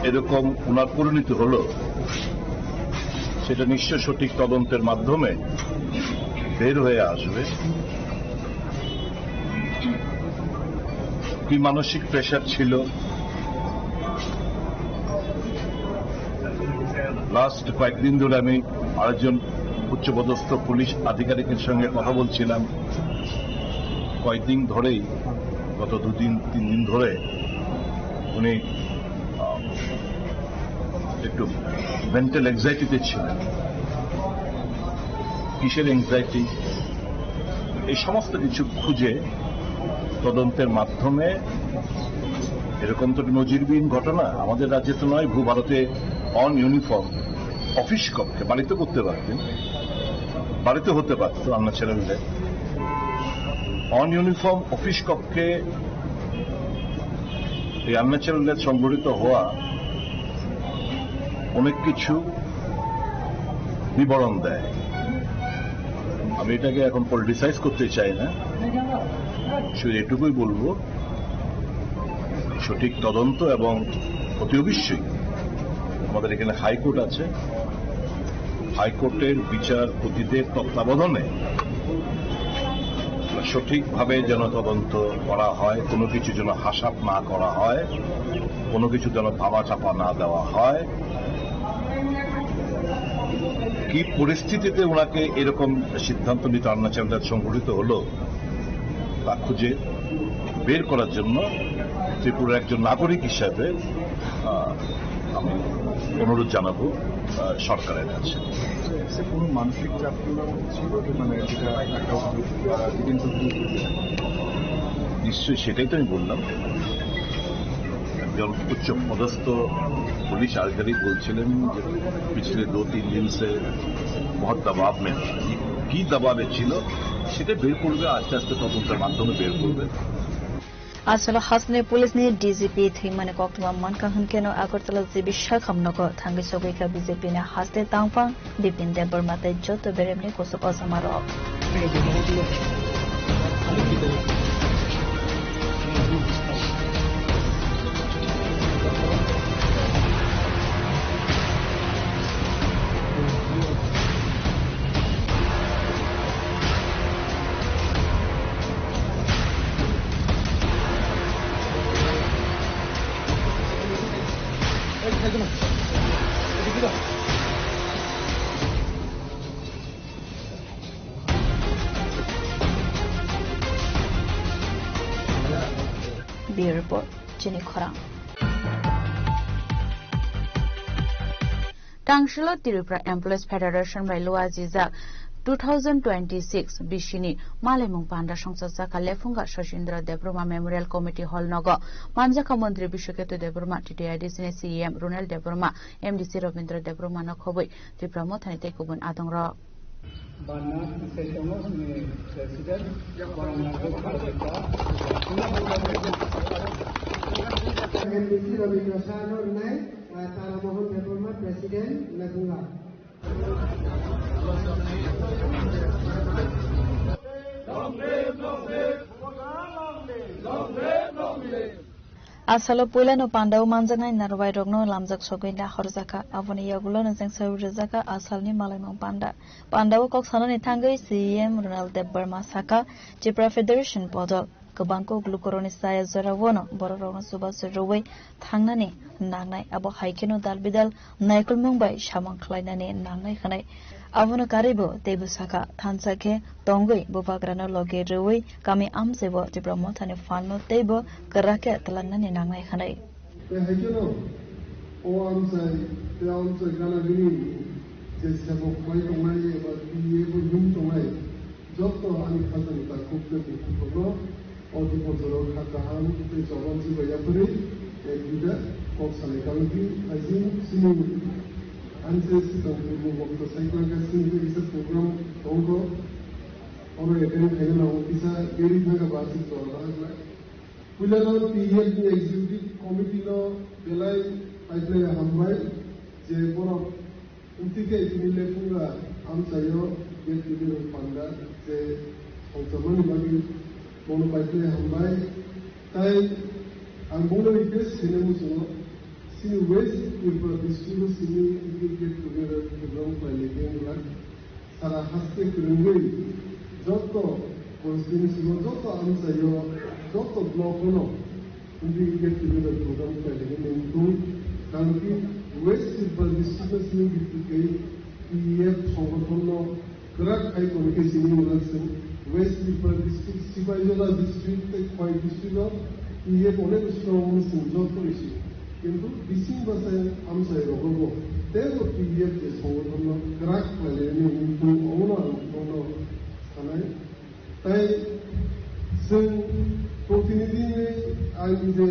এরকম ওনার পরিণতি হলো, সেটা নিশ্চয় সঠিক তদন্তের মাধ্যমে বের হয়ে আসবে। কি মানসিক প্রেশার ছিল? লাস্ট কয়েকদিন ধরে আমি আরেকজন উচ্চপদস্থ পুলিশ আধিকারিকের সঙ্গে কথা বলছিলাম। কয়েকদিন ধরেই, গত দুদিন তিন দিন ধরে উনি, আহ, একটু মেন্টাল অ্যাংজাইটিতে ছিলেন। কিসের অ্যাংজাইটি? এই সমস্ত কিছু খুঁজে তদন্তের মাধ্যমে, এরকম তো নজিরবিহীন ঘটনা, আমাদের রাজ্যে তো নয়, ভূ ভারতে অন ইউনিফর্ম অফিস কক্ষে, বাড়িতে করতে পারতেন, বাড়িতে হতে পারতো unnatural death. On uniform office কক্ষে এই আনন্যাচারাল ডেথ সংঘটিত হওয়া অনেক কিছু বিবরণ দেয়। আমি এটাকে এখন পলিটিসাইজ করতে চাই না, শুধু এটুকুই বলবো, সঠিক তদন্ত এবং অতি অবশ্যই আমাদের এখানে হাইকোর্ট আছে, হাইকোর্টের বিচারপতিদের তত্ত্বাবধানে সঠিকভাবে যেন তদন্ত করা হয়, কোনো কিছু যেন হাসাপ না করা হয়, কোনো কিছু যেন ধামাচাপা না দেওয়া হয়। কি পরিস্থিতিতে ওনাকে এরকম সিদ্ধান্ত নিতে আনন্যাচারাল ডেথ সংঘটিত হলো, তা খুঁজে বের করার জন্য ত্রিপুরার একজন নাগরিক হিসাবে, আহ, আমি অনুরোধ জানাবো, আহ, সরকারের কাছে। স্যার, কোনো মানসিক চাপ ছিল কি? মানে, যেটা একটা, আহ, জিজ্ঞাসা নিশ্চয়ই, সেটাই তো আমি বললাম। একজন উচ্চ পদস্থ পুলিশ আধিকারিক বলছিলেন যে পিছলে দু তিন দিন সে বহুত দবাব মে থা। কি দবাবে ছিল সেটা বের করবে, আস্তে আস্তে তদন্তের মাধ্যমে বের করবে। Asalo hasteni police ni D G P thwimani koktwma mankha hwnkhe no Agartala G B sakham nogo thangwi sogwi kha B J P ni haste tangphang Bipin Debbarma tei joto beremni kusuk ojamarok. Bureau Report, Chini Khorang. Tangsilo Tripura Employees Federation bai luajijak two thousand twenty-six bisini malaimung panda songchajak kha Lephunga Sachindra Debbarma Memorial Committee Hall nogo. Manjakha Montri Biswaketu Debbarma, T T I D C ni C E M Ronel Debbarma, M D C Robindra Debbarma no khobwi Tripura Mothani tei kubun adongrok. Barna Saitongo ni President, Barna M D C Rabindra Saha no rwnai, ah, Tara Mohan Debbarma, President, Lephunga. Asalo puilano pandao manjaknai narwai rokno lamjak sogwi nahorjakha. Aboni yagulo no jengsawi rwjakha asalni malaimung panda. Pandao kok sanani thangwi C E M Ronald Debbarma sakha, Tripura Federation bodol kwbang kok lukurokni chaya jorao no borok rokno chubachu rwui thangnani nangnai. Abo hai kheno dal bidal naikolmung bai samung khlainani nangnai hwnwi. Abono karwibo teibo sakha, thansa khe tongwi bubagrano logi rwui kami amchaibo Tipra Mothani phalno teibo kwrak khe twlangnani nangnai hwnwi. Tei hai kheno o amchai tei amchai gana bini je sebok khlai tongnai eba P A bo him tongnai, joto ani khatani takhuk tei bukhuk rokno o dipor jora kha kaham tei choba chiba yapharwi ek juda kok salai kang di. Aji chini N C S C tong purbo bokto sai klang kha chini kaisa program tongkho. Oro attend khaina nango kisa beri thangkha ba aswk chwla thangkha. Puilano T E F ni executive committee no belai paiplai hambai je borok wngtwi khe tini lephunga amchaio get together panda je songchamani bagwi bono paiplai hambai. Tai ang bono request khaina muchungo chini West Tripura district o chini get together program khlailai khe wngla. Sara haste kwrwngwi joto constituency o, joto amchaio, joto block o no wngwi get together program khlainani mungthung. Karon ki West Tripura district o simi gitwi kai T E F songothon no kwrak khai tongwi khe sini mwnakchwng. West Tripura district, Sipaijala district tei Khowai district o T E F onek bwswk no mwnakchwng joto ni simi. Kintu bising bwsai amchai rogo bo teibo T E F je songothon no kwrak khlainani mungthung omono ang nono sanai. Tai chwng protinidhi ni ang je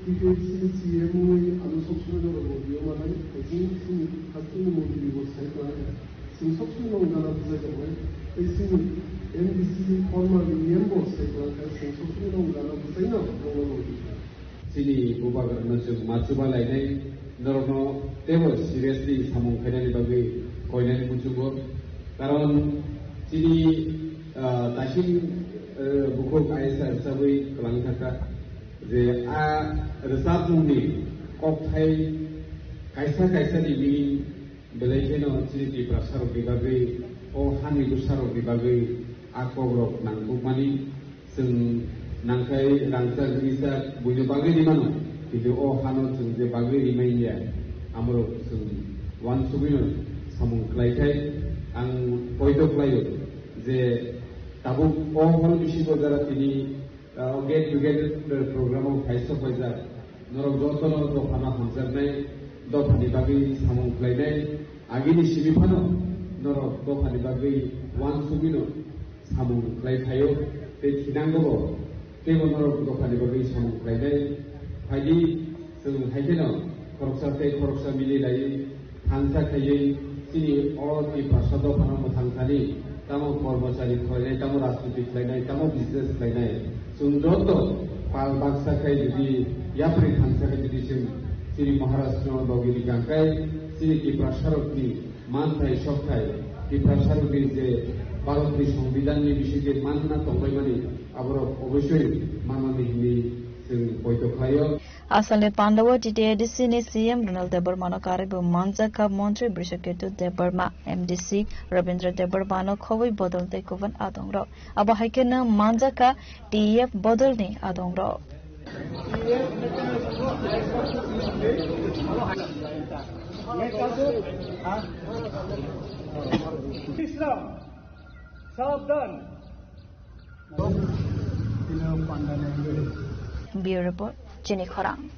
T P F C C M ni ano soksuno rogo biyo manai, hai chini hasteni montri bo sai khlai. Chwng soksuno gana bwsai tongnai. Tai chini M D C former E M bo sai khlai, chwng soksuno gana bwsai no tongo. Chini bubagrano chwng ma chuba lainai, norokno teibo seriously samung khainani bagwi koinani muchungo. Karon chini, ah, taising, eh, bukhuk I S R sabwi kwlangwi thangkha je a rwchapmungni kokthai kaisa kaisa ni meaning belai kheno chini Tiprasarokni bagwi, o hani bwsarokni bagwi a kokrok nangkukmani. Chwng nangkhai rangchak rijak buino bagwi rimano, kintu o hano chwng je bagwi rimaiya, amorok chwng uansugwino samung khlaikhai ang poito khlaio je tabuk o hol bisingo jara tini, ah, get together program o phaisok paijak. Norok jotono dophano hamjaknai, dophani bagwi samung khlainai, agini simi phano norok dophani bagwi uansugwino samung khlai phaio, tei thinangobo teibo norok dophani bagwi samung khlainai. Phaidi, chwng hai kheno khoroksa tei khoroksa mili laiwi thansa khaiwi chini o Tiprasa dophano mwthang thani, tamo kormochari khlainai, tamo rajniti khlainai, tamo business khlainai, chwng joto pal baksa khai jodi yapri thansa khai jodi chwng chini Maharashtra no logi rikang khai chini Tiprasarokni manthai sokthai, Tiprasarokni je Bharatni Songbidanni bisingtwi manna tonglaimani, aborok oboisoi manmani hinwi chwng poito khlaio. Asale Pandao T T A D C ni C M Ronald Debbarma no karwi bo manjakha Montri Brishaketu Debbarma, M D C Rabindra Debbarma no khobwi bodol tei kubun adongrok. Abo hai kheno manjakha T E F bodol ni adongrok. Bureau Report, Chini Khorang.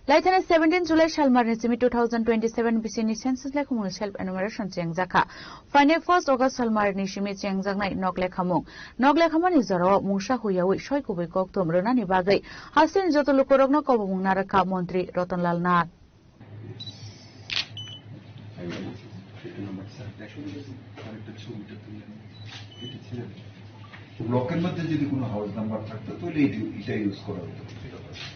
Laithani seventeen July salmarni simi two thousand twenty-seven bisini census laikhumungni self enumeration chengjakha. Phainai first August salmarni simi chengjaknai nok lekhamung. Nok lekhamani jorao mungsa huiyawi soi kubui kokthum rwnani bagwi hasteni joto lukurokno kobomung narwkha Montri Rotonlal Nath. ব্লকের মধ্যে যদি কোনো house number থাকতো, তাহলে এই যে এটা ইউজ করা হতো।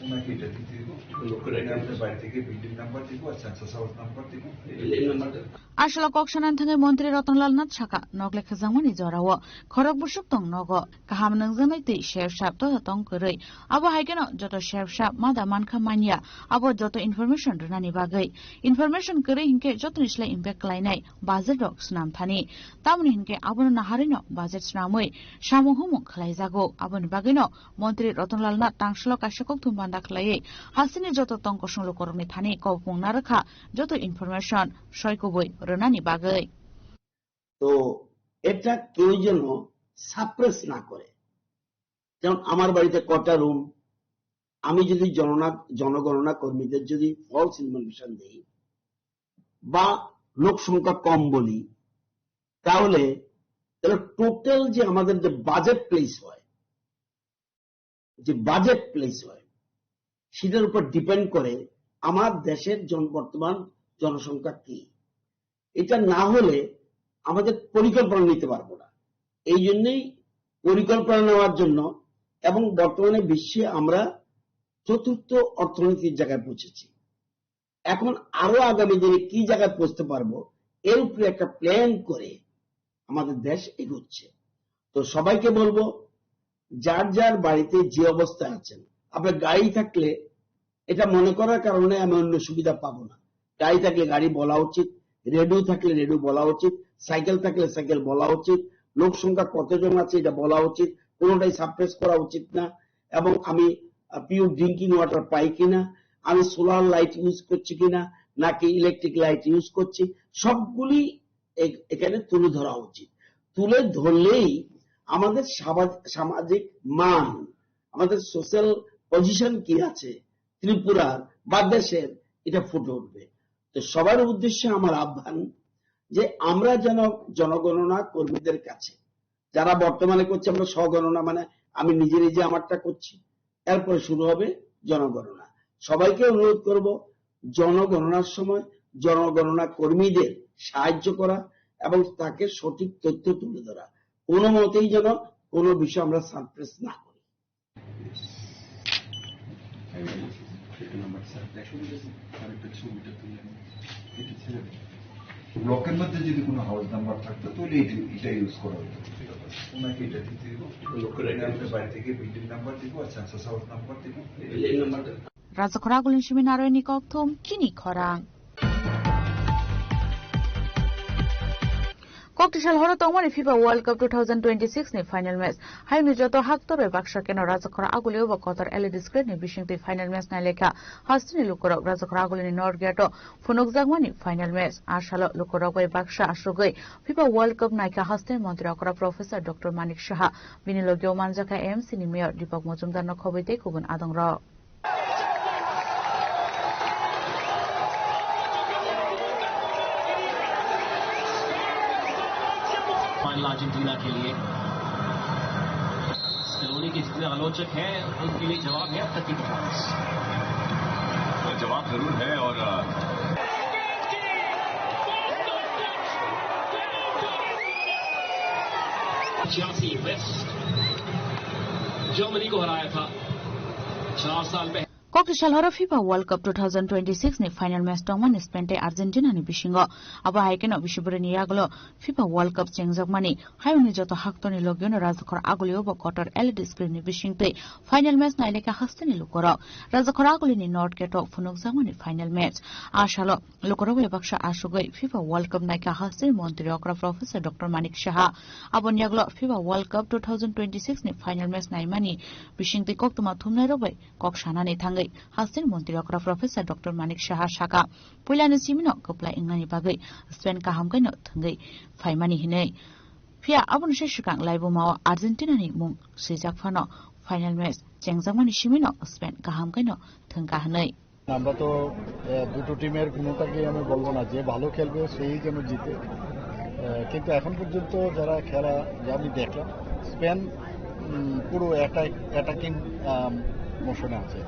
ওনাকে এটা দিতে দিব। লোকের আইডি, আপনার বাড়ি থেকে বিল্ডিং নাম্বার দিব আর সেন্সাস হাউস নাম্বার দিব। Building number then. Aswk kok sanani thangwi Montri Rotonlal Nath sakha, nok lekhajakmani jorao khorok bwswk tong nogo. Kaham nungjaknai twi sep sap to tong kwrwi. Abo hai kheno joto sep sap ma da mankha manya. Abo joto information rwnani bagwi. Information kwrwi hinkhe jotoni slai impact khlainai budget rok swnam thani. Tamoni hinkhe abono naharwino budget swnamwi samung humung khlaijago. Aboni bagwino Montri Rotonlal Nath tangshilo kaisa kokthum banda khlaiwi hasteni joto tong kosong lukurokni thani kobopung narwkha joto information soi kubui rwnani bagwi. তো এটা কেউ যেন সাপ্রেস না করে। যেমন আমার বাড়িতে কটা রুম, আমি যদি জননা-, জনগণনা কর্মীদের যদি ফলস ইনফরমেশন দেই বা লোক সংখ্যা কম বলি, তাহলে, তাহলে টোটাল যে আমাদের যে বাজেট প্লেস হয়, যে বাজেট প্লেস হয়, সেটার উপর ডিপেন্ড করে আমার দেশের জন-, বর্তমান জনসংখ্যা কি। এটা না হলে আমাদের পরিকল্পনা নিতে পারবো না। এই জন্যই পরিকল্পনা নেওয়ার জন্য, এবং বর্তমানে বিশ্বে আমরা চতুর্থ অর্থনীতির জায়গায় পৌঁছেছি। এখন আরো আগামী দিনে কি জায়গায় পৌঁছতে পারবো, এর উপরে একটা প্ল্যান করে আমাদের দেশ এগোচ্ছে। তো সবাইকে বলবো, যার যার বাড়িতে যে অবস্থা আছেন, আপনার গাড়ি থাকলে এটা মনে করার কারণে আমি অন্য সুবিধা পাবো না। গাড়ি থাকলে গাড়ি বলা উচিত, রেডিও থাকলে রেডিও বলা উচিত, সাইকেল থাকলে সাইকেল বলা উচিত, লোক সংখ্যা কতজন আছে এটা বলা উচিত, কোনোটাই সাপ্রেস করা উচিত না। এবং আমি পিওর ড্রিঙ্কিং ওয়াটার পাই কিনা, আমি সোলার লাইট ইউজ করছি কিনা, নাকি ইলেকট্রিক লাইট ইউজ করছি, সবগুলি এ-, এখানে তুলে ধরা উচিত। তুলে ধরলেই আমাদের সামাজ-, সামাজিক মান, আমাদের সোশ্যাল পজিশন কি আছে ত্রিপুরার বা দেশের, এটা ফুটে উঠবে। তো সবার উদ্দেশ্যে আমার আহ্বান যে আমরা যেন জনগণনা কর্মীদের কাছে, যারা বর্তমানে করছে, আমরা স্বগণনা, মানে আমি নিজে নিজে আমারটা করছি, এরপরে শুরু হবে জনগণনা। সবাইকে অনুরোধ করব, জনগণনার সময় জনগণনা কর্মীদের সাহায্য করা এবং তাকে সঠিক তথ্য তুলে ধরা। কোনো মতেই যেন কোনো বিষয় আমরা সাপ্রেস না করি। ব্লকের মধ্যে যদি কোনো হাউস নাম্বার থাকতো, তাহলে এটা, এটা ইউজ করা হতো। ওনাকে এটা দিতে দিব। লোকের এটা আমাদের বাড়ি থেকে বিল্ডিং নাম্বার দিব, আর সেন্সাস হাউস নাম্বার দিব। Rajakhor agulini simi narwini kokthum chini khorang. Kokti sal horo tongmani FIFA World Cup two thousand twenty-six ni final match. Hayungni joto haktor bai baksa keno Rajakhor agulio bo kotor L E D screen ni bisingtwi final match nailekha. Hasteni lukurok Rajakhor agulini North Gate o phunukjakmani final match. A salo lukurok bai baksa asugwi FIFA World Cup naikha hasteni montri okra Professor Doctor Manik Saha. Bini logio manjakha M C ni Mayor Deepak Majumdar no khobwi tei kubun adongrok. Final Argentina के लिए। स्कलोनी के जितने आलोचक हैं, उनके लिए जवाब है अब तक की परफॉर्मेंस। जवाब जरूर है और, अ, चेल्सी वेस्ट जर्मनी को हराया था चार साल पहले। Kokti sal horo FIFA World Cup two thousand twenty-six ni final match tongmani Spain tei Argentina ni bisingo. Abo hai kheno bisi bwrwi ni yagulo FIFA World Cup chengjakmani hayungni joto haktorni logiono Rajakhor agulio bo kotor L E D screen ni bisingtwi final match nailekha hasteni lukurok. Rajakhor agulini North Gate o phunukjakmani final match. A salo lukurok bai baksa asugwi FIFA World Cup naikha hasteni montri okra Professor Doctor Manik Saha. Aboni yagulo FIFA World Cup two thousand twenty-six ni final match naimani bisingtwi koktwma thumnairok bai kok sanani thangwi hasteni montri okra Professor Doctor Manik Saha saka, puilani simino kwplai wngnani bagwi Spain kaham khaino thwngwi phaimani hinwi. Phiya aboni se swkang laibuma o Argentina ni mung swijak phano final match chengjakmani simino Spain kaham khaino thwngkha hinwi. আমরা তো, আহ, দুটো টিমের কোনোটাকেই আমি বলবো না, যে ভালো খেলবে সেই যেন জিতে। আহ, কিন্তু এখন পর্যন্ত যারা খেলা, যা আমি দেখলাম, স্পেন, উম, পুরো অ্যাটাক-, অ্যাটাকিং, আম, মোশনে আছে।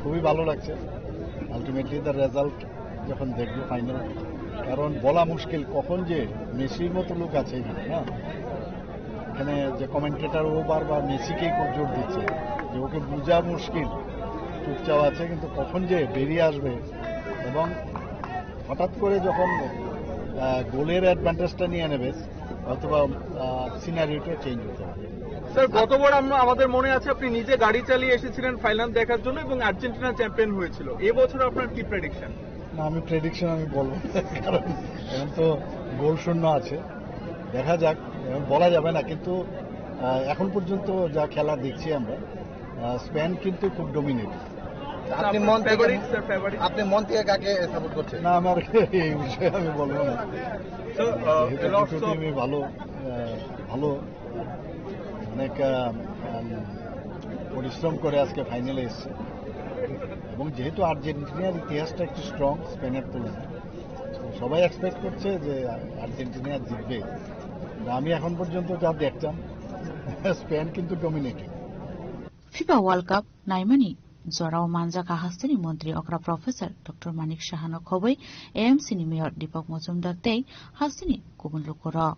খুবই ভালো লাগছে। আলটিমেটলি দ্য রেজাল্ট যখন দেখবো ফাইনাল, কারণ বলা মুশকিল কখন যে মেসির মতো লোক আছে এখানে, না? এখানে যে কমেন্টেটর, ও বারবার মেসিকেই খুব জোর দিচ্ছে যে ওকে বোঝা মুশকিল, চুপচাপ আছে, কিন্তু কখন যে বেরিয়ে আসবে এবং হঠাৎ করে যখন, আহ, গোলের অ্যাডভান্টেজটা নিয়ে নেবে, হয়তোবা, আহ, সিনারিওটা চেঞ্জ হতে পারে। স্যার, গতবার আমরা, আমাদের মনে আছে আপনি নিজে গাড়ি চালিয়ে এসেছিলেন ফাইনাল দেখার জন্য এবং আর্জেন্টিনা চ্যাম্পিয়ন হয়েছিল। এবছর আপনার কি প্রেডিকশন? না, আমি প্রেডিকশন আমি বলবো না, কারণ এখন তো গোল শূন্য আছে, দেখা যাক, এখন বলা যাবে না, কিন্তু, আহ, এখন পর্যন্ত যা খেলা দেখছি আমরা, আহ, স্পেন কিন্তু খুব ডমিনেট। আপনি মন থেকে, ফেভারিট, স্যার, ফেভারিট। আপনি মন থেকে কাকে সাপোর্ট করছেন? না, আমার এই বিষয়ে আমি বলবো না। স্যার, আহ, যেহেতু দুটো টিমই ভালো, আহ, ভালো, অনেক, আহ, উম, পরিশ্রম করে আজকে ফাইনালে এসছে এবং যেহেতু আর্জেন্টিনার ইতিহাসটা একটু স্ট্রং স্পেনের তুলনায়, তো সবাই এক্সপেক্ট করছে যে আর্জেন্টিনা জিতবে। কিন্তু আমি এখন পর্যন্ত যা দেখলাম, স্পেন কিন্তু dominating. FIFA World Cup naimani Jorao manjakha hasteni montri okra Professor Doctor Manik Sahano khobwi A M C ni mayor Deepak Majumdar tei hasteni kubun lukurok.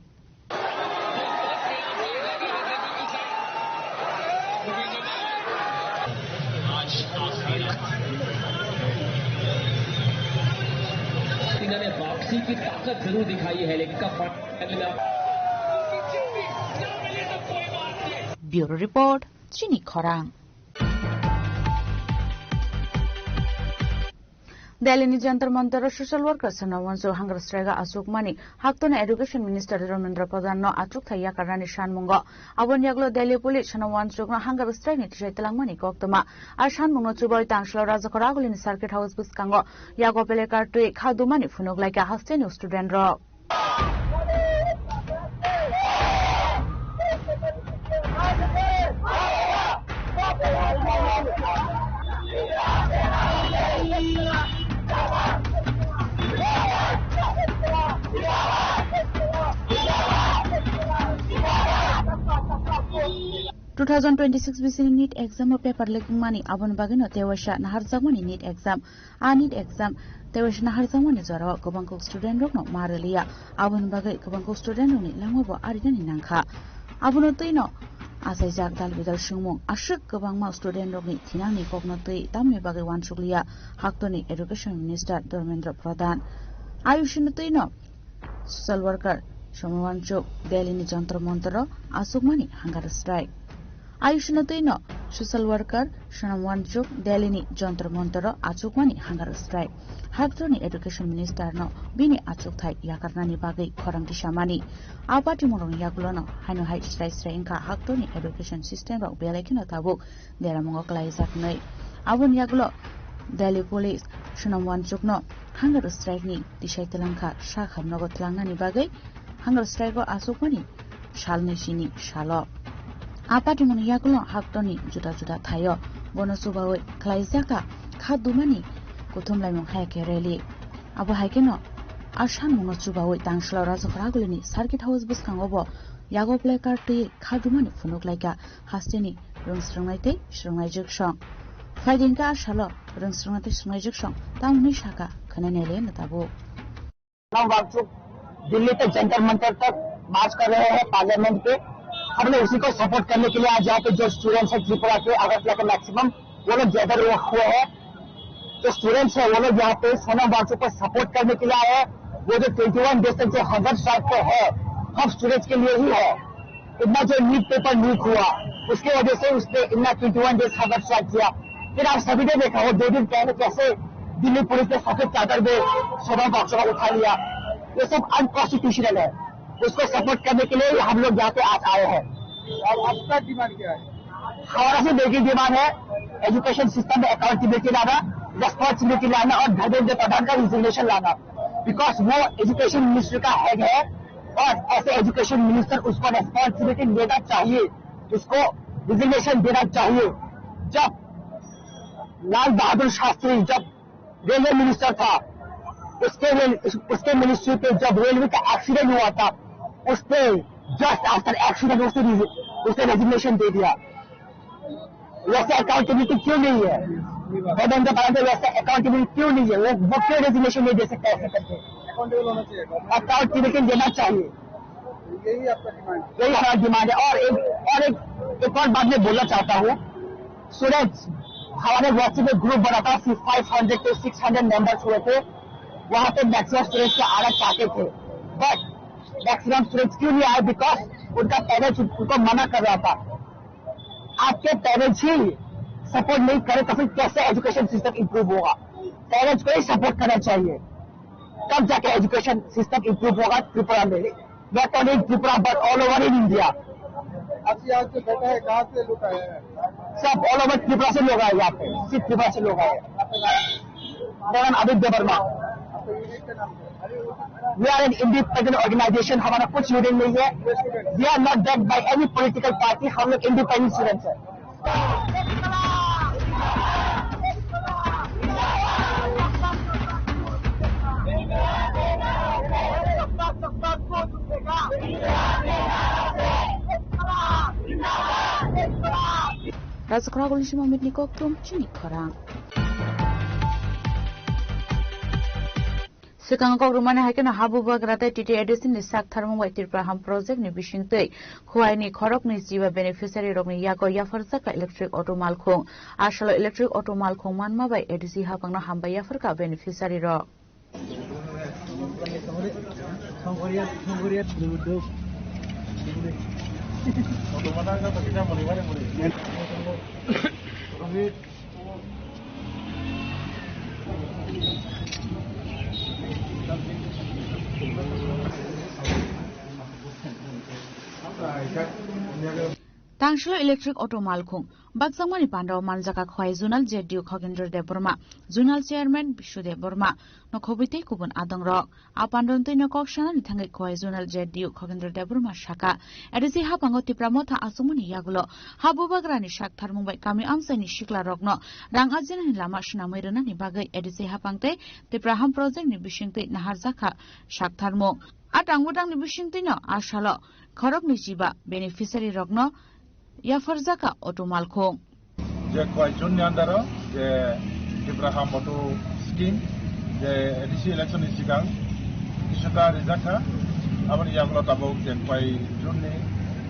इन्होंने वापसी की ताकत जरूर दिखाई है, लेकिन कब फाइनल में Bureau Report, Chini Khorang. Delhi ni Jantar Mantar o social worker Sonam Wangchuk hunger strike o achukmani haktoni Education Minister Dharmendra Pradhan no achukthai yakarnani sanmungo. Aboni yagulo Delhi Police Sonam Wangchuk no hunger strike ni tisai twlangmani koktwma. A sanmung no chubai tangshlo Rajakhor Aguli ni Circuit House bwskango yago pelekar twi kha dumani phunuk laikha hasteni student rok. Two thousand twenty-six B C ni NEET exam o paper leak wngmani, aboni bagwino tewaisa naharjakmani NEET exam. A NEET exam tewaisa naharjakmani jorao kwbang kok student rokno ma rwliya. Aboni bagwi kwbang kok student rokni langmabo arinani nangkha. Abono twino achaijak dal bidal swngmung aswk kwbangma student rokni thinangni kokno twi tamni bagwi uansukliya haktoni Education Minister Dharmendra Pradhan. Ayushino twino social worker Sonam Wangchuk Delhi ni Jantar Mantar o achukmani hunger strike. Ayushino twino social worker Sonam Wangchuk Delhi ni Jantar Mantar o achukmani hunger strike. Haktoni Education Minister no bini achukthai yakarnani bagwi khorang tisamani. A party murung yagulono haino hai srai srai wngkha haktoni education system rok belai kheno tabuk deramungo kwlaijaknai. Aboni yagulo Delhi Police Sonam Wangchuk no hunger strike ni tisai twlangkha sak hamnogo twlangnani bagwi hunger strike o achukmani salnwi sini salo. A party muni yagulo haktoni juda juda thaio bono chubawi khwlaijakha kha dumani kuthum laimung hai khe rally. Abo hai kheno a sanmungno chubawi tangshlo Rajakhor Agulini Circuit House bwskango bo yago placard twi kha dumani phunuk laikha hasteni rwng swrwngnai tei swrwngnai jwksong. Phaidi hwnkhe a salo rwng swrwngnai tei swrwngnai jwksong tamoni saka khwnai naile no tabuk. हम वांगचुक दिल्ली तक जंतर मंतर तक मार्च कर रहे हैं पार्लियामेंट के। हमने उसी को सपोर्ट करने के लिए आज यहाँ पे जो स्टूडेंट्स हैं त्रिपुरा के, अगरतला के मैक्सिमम, वो लोग गैदर हुए हैं। जो स्टूडेंट्स हैं वो लोग यहाँ पे सोनम वांगचुक को सपोर्ट करने के लिए आए हैं। वो जो ट्वेंटी वन डेज तक जो हंगर स्ट्राइक पे है, हम स्टूडेंट्स के लिए ही है। इतना जो नीट पेपर लीक हुआ, उसके वजह से उसने इतना twenty one days hunger strike किया। फिर आप सभी ने देखा हो, दो दिन पहले कैसे दिल्ली पुलिस ने सफेद चादर में सोनम वांगचुक को उठा लिया। ये सब अनकॉन्स्टिट्यूशनल है। उसको सपोर्ट करने के लिए ही हम लोग यहाँ पे आज आए हैं। अब आपका डिमांड क्या है? हमारा सिर्फ एक ही डिमांड है, एजुकेशन सिस्टम में अकाउंटेबिलिटी लाना, रेस्पॉन्सिबिलिटी लाना और धर्मेंद्र प्रधान का रिजिग्नेशन लाना। बिकॉज वो एजुकेशन मिनिस्ट्री का हेड है और ऐसे एजुकेशन मिनिस्टर उसको रेस्पॉन्सिबिलिटी लेना चाहिए, उसको रिजिग्नेशन देना चाहिए। जब लाल बहादुर शास्त्री जब रेलवे मिनिस्टर था, उसके रेल-, उसके मिनिस्ट्री पे जब रेलवे का एक्सीडेंट हुआ था, उस पे जस्ट आफ्टर एक्सीडेंट उसने रिजि-, उसने रेजिग्नेशन दे दिया। वैसे अकाउंटेबिलिटी क्यों नहीं है? धर्मेंद्र प्रधान वैसे अकाउंटेबिलिटी क्यों नहीं है? वो, वो क्यों रेजिग्नेशन नहीं दे सकता ऐसे करके? अकाउंटेबल होना चाहिए। अकाउंटेबिलिटी देना चाहिए। यही आपका डिमांड है? यही हमारा डिमांड है। और एक, और एक, एक और बात मैं बोलना चाहता हूँ, स्टूडेंट्स, हमारे WhatsApp में ग्रुप बना था, सिर्फ five hundred to six hundred members हुए थे। वहाँ पे मैक्सिमम स्टूडेंट्स को आना चाहते थे, बट मैक्सिमम स्टूडेंट्स क्यों नहीं आए? बिकॉज उनका पेरेंट्स उनको मना कर रहा था। आपके पेरेंट्स ही सपोर्ट नहीं करे तो फिर कैसे एजुकेशन सिस्टम इम्प्रूव होगा? पेरेंट्स को ही सपोर्ट करना चाहिए, तब जाके एजुकेशन सिस्टम इम्प्रूव होगा त्रिपुरा में। Not only Tripura but all over in India. अच्छा, यहाँ जो बैठा है, कहाँ से लोग आए हैं? सब all over त्रिपुरा से लोग आए यहाँ पे, सिर्फ त्रिपुरा से लोग आए। मेरा नाम आदित्य वर्मा। आपका यूनिट का नाम क्या है? We are an independent organization, हमारा कुछ यूनियन नहीं है। We are not backed by any political party, हम लोग इंडिपेंडेंट स्टूडेंट्स हैं। Rajakhara Gulsima Mitni kokthum chini khorang. Swkang kok rwmani hai kheno ha bubagra tei T T A D C ni sak tharmung bai Tripura Ham project ni bisingtwi Khowai ni khoroknwi chiba beneficiary rokni yago yapharjak kha electric auto malkhung. A salo electric auto malkhung manma bai A D C haphangno hambai yapharkha beneficiary rok. Tangshilo electric auto malkhung bakjakmani pandao manjaka Khowai Zonal Z D U Khokendra Debbarma, Zonal Chairman Bishu Debbarma, nokhobwi tei kubun adongrok. A pandao twino kok sanani thangwi Khowai Zonal Z D U Khokendra Debbarma saka, A D C haphango Tipra Motha achukmani yagulo ha bubagrani sak tharmung bai kami amchaini sikla rokno rang ajinani lama swnamwi rwnani bagwi A D C haphang tei Tipra Ham project ni bisingtwi naharjakha sak tharmung. A tangbo tangni bisingtwino a salo khoroknwi chiba beneficiary rokno yapharjakha auto malkhung. Je Khowai Zone ni under o je Tipra Ham auto scheme je A D C election ni sikang tisota rijakha, aboni yagulo tabuk je Khowai Zone ni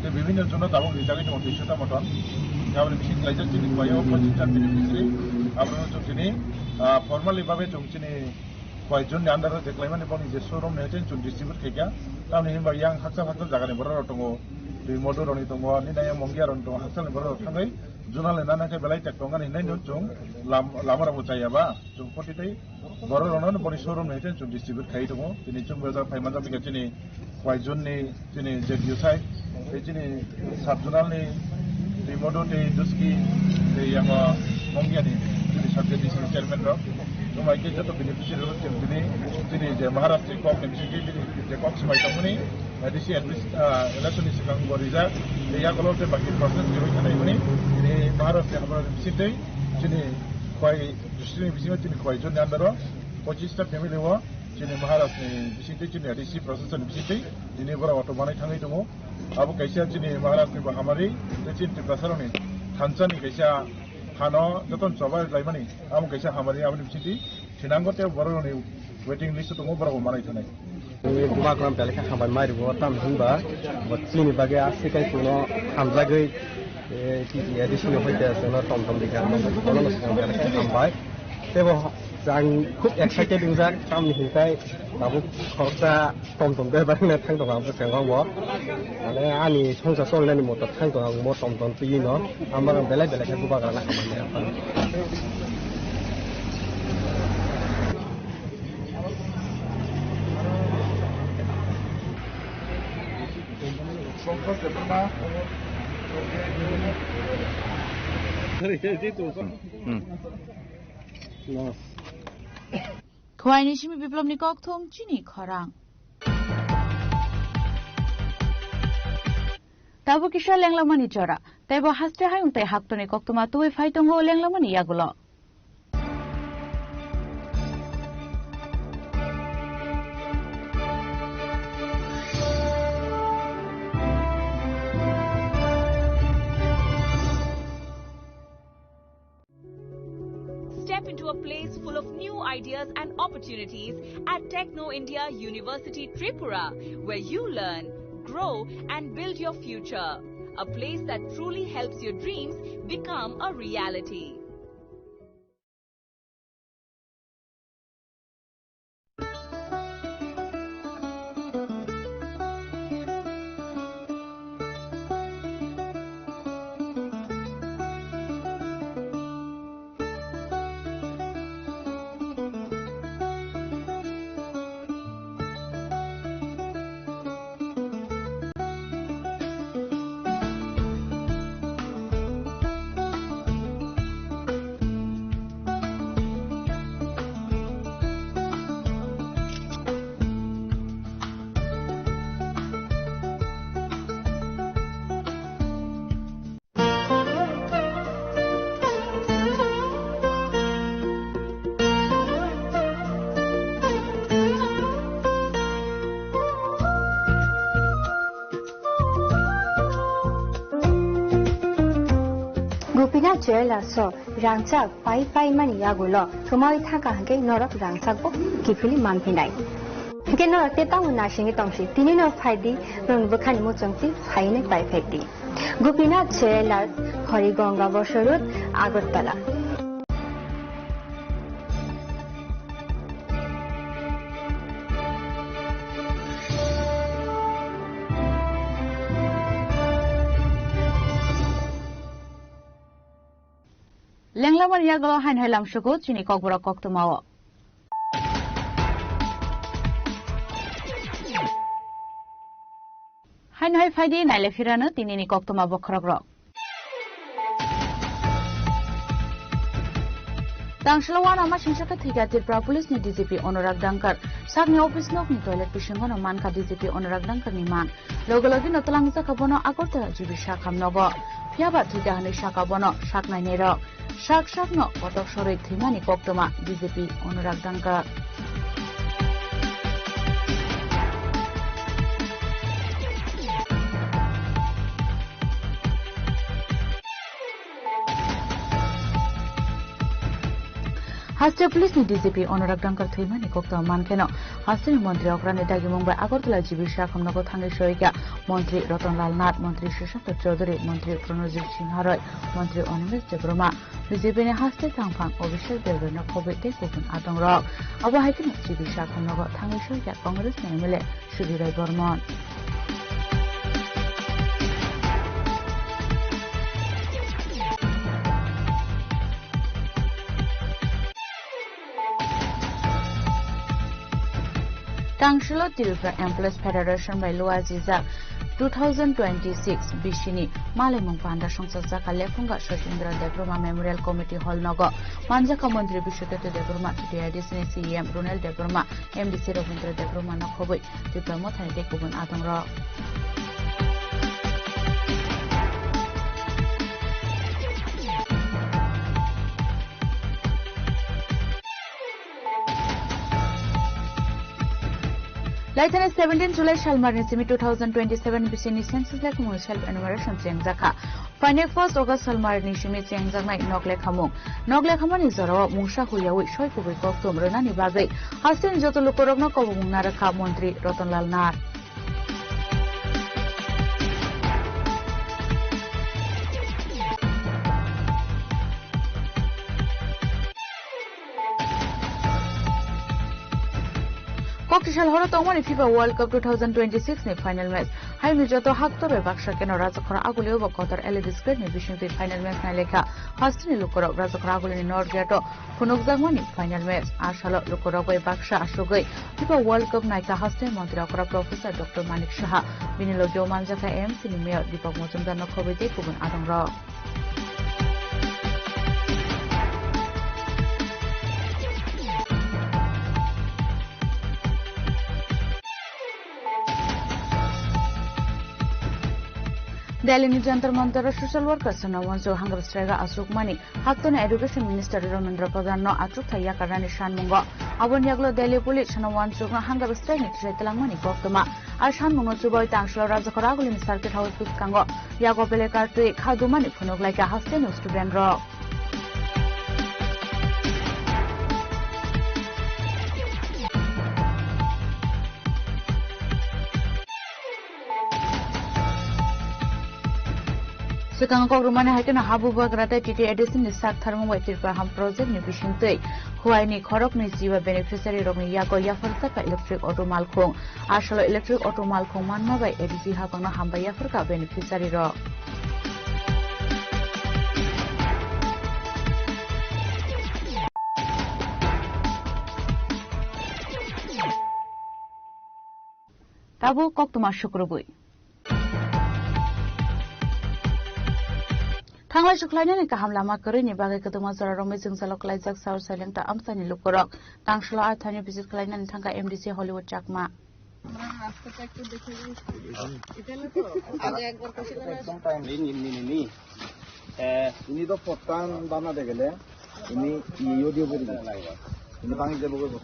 je bibhinno zone o tabuk rijagwi tongo tisota moton. Aboni bising klaijak chini Khowai o pochistal beneficiary, abono chwng chini, ah, formally babe chwng chini Khowai Zone ni under o je klaimani boni je showroom ni haichen chwng distribute khaikha. Tamni hinba yang hakchal hakchal jaga ni borok rok tongo, twi modu rok ni tongo, nini yang Mongia rok ni tongo, hakchal ni borok rok thangwi zonal ni nana khe belai tek tongani hinwi no chwng lam-, lama rok bo chaya ba chwng poti tei borok rok no boni showroom ni haichen chwng distribute khai tongo. Tini chwng bo jak phai manjak bikha chini Khowai Zone ni chini Z D U side, tei chini sub zonal ni twi modu tei Duski tei yango Mongia ni chini sub Z D C ni chairman rok. Chwng bai khe joto beneficiary rok chwng tini chini je Maharaj ni kok ni bisingtwi tini je kok swmai tongmani A D C admis-, ah, election ni swkang bo rijak. Tei yagulo tei baki process ni bai khanai mani tini Maharaj ni hamar ni bisingtwi chini Khowai district ni bisingo chini Khowai Zone ni under o pochistal family o chini Maharaj ni bisingtwi chini A D C process ni bisingtwi tini borok auto manwi thangwi tongo. Abo kaisa chini Maharaj ni bo hamari, tei chini Tiprasa rok ni thansa ni kaisa hano joto ni choba laimani, abo kaisa hamari, aboni bisingtwi thinango tei borok rok ni waiting list o tongo, borok bo manai thani. Ni bubagra belai khe hambai mai rwo, tamo hinba bo chini bagwi aswk kai kuno hamjagwi, eh, T T A D C ni hoite chwngno tom tom rikha, bono swkang belai khe hambai. Tei bo ang khub excited wngjak, tamni hinkhai tabuk khoroksa tom tom bebak wngna thang tongo ang bwskango bo. Mane ani songsa cholnani moto thang tongo ang bo tom tom twiwi no. Ang bono belai belai khe bubagrano hambai. Hmm. Khowai ni simi Biplop ni kokthum chini khorang. Tabuk kisa lenglamani jora, tei bo haste hayung tei haktoni koktwma tubui phai tongo lenglamani yagulo. Step into a place full of new ideas and opportunities at Techno India University Tripura, where you learn, grow, and build your future. A place that truly helps your dreams become a reality. Jewellers o rangchak pai pai mani yagulo kwmawi thangkha hwnkhe norok rangchak bo kiphilwi manphinai. Hwnkhe norok tei tamo naisingwi tongsi, tini no phaidi, norokni bwkhani muchungtwi phainai pai phaidi. Gopinath Jewellers, Harigonga Bosoi Road, Agartala. Lenglamani yagulo haino hai lamsugo chini kokborok koktwmao. Haino hai phaidi naile phirano tinini koktwma bokhorokrok. Tangsalo uanama singsa khe thwikha Tripura Police ni D G P Anurag Dangkar. Sakni office nokni toilet bisingo no mankha D G P Anurag Dangkar ni mang. Logi logi no twlangjak kha bono Agartala G B sak hamnogo. Phiya ba thwikha hwnwi sakha bono sak nainai rok. Sak sakno kotok sorwi thwimani koktwma B J P Anurag Dangkar. Haste Police ni D G P Anurag Dangkar thwimani koktwma mankheno, hasteni montri okrani dagimung bai Agartala G B sak hamnogo thangwi soikha montri Ratan Lal Nath, montri Sashank Chaudhary, montri Pranajit Singh Haroi, montri Animesh Debbarma. B J P ni haste thangphang Abhishek Debbarma khobwi tei kubun adongrok. Abo hai kheno G B sak hamnogo thangwi soikha Congress ni M L A Subirai Barman. Tangsalo Tripura Employees Federation bai luajijak two thousand twenty-six bisini malaimung panda songchakjak kha lephunga Sachindra Debbarma Memorial Committee Hall nogo manjakha montri Biswakirti Debbarma, T T I D C ni C E M Ronel Debbarma, M D C Rabindra Debbarma no khobwi Tipra Mothani tei kubun adongrok. Laithani seventeen July salmarni simi two thousand twenty-seven bisini census lekhumung self enumeration chengjakha. Phainai first August salmarni simi chengjaknai nok lekhamung. Nok lekhamani jorao mungsa huiyawi soi kubui kokthum rwnani bagwi hasteni joto lukurokno kobomung narwkha montri Ratan Lal Nath. Kokti sal horo tongmani FIFA World Cup two thousand twenty-six ni final match. Hayungni joto haktor bai baksa keno Rajakhora Agulio bo kotor L E D screen ni bisingtwi final match nailekha. Hasteni lukurok Rajakhora Agulio ni North Gate o phunukjakmani final match. A salo lukurok bai baksa asugwi FIFA World Cup naikha haste montri okra Professor Doctor Manik Saha. Bini logio manjakha M C ni Mayor Deepak Majumdar no khobwi tei kubun adongrok. Delhi ni Jantar Mantar o social worker Sona Wansuk hunger strike o achukmani haktoni Education Minister Dharmendra Pradhan no achukthai yakarnani sanmungo. Aboni yagulo Delhi Police Sona Wansuk no hunger strike ni tisai twlangmani koktwma. A sanmungno chubai Tangsalo Rajakhora Agulini Circuit House bwskango yago belekar twi kha dumani phunuk laikha hasteni student rok. Swkang kok rwmani hai kheno ha bubagra tei T T A D C ni sak tharmung bai Tripura Ham Project ni bisingtwi Khowai ni khoroknwi jiba beneficiary rokni yago yapharjak kha electric auto malkhung. A salo electric auto malkhung manma bai A D C hapangno hambai yapharkha beneficiary rok. Tabuk koktwma sukrubwi. Thanglai suklainani kaham lama kwrwini bagwi kwdwma jorarokni jwngjalo kwlaijak South Sailengta amchaini lukurok. Tangsalo a thaino visit khlainani thangkha M D C Hollywood Chakma. Ini, ini, ini, ini. Eh, ini to potang bana de gele. Ini, ini audio beri. Ini bang je bogo.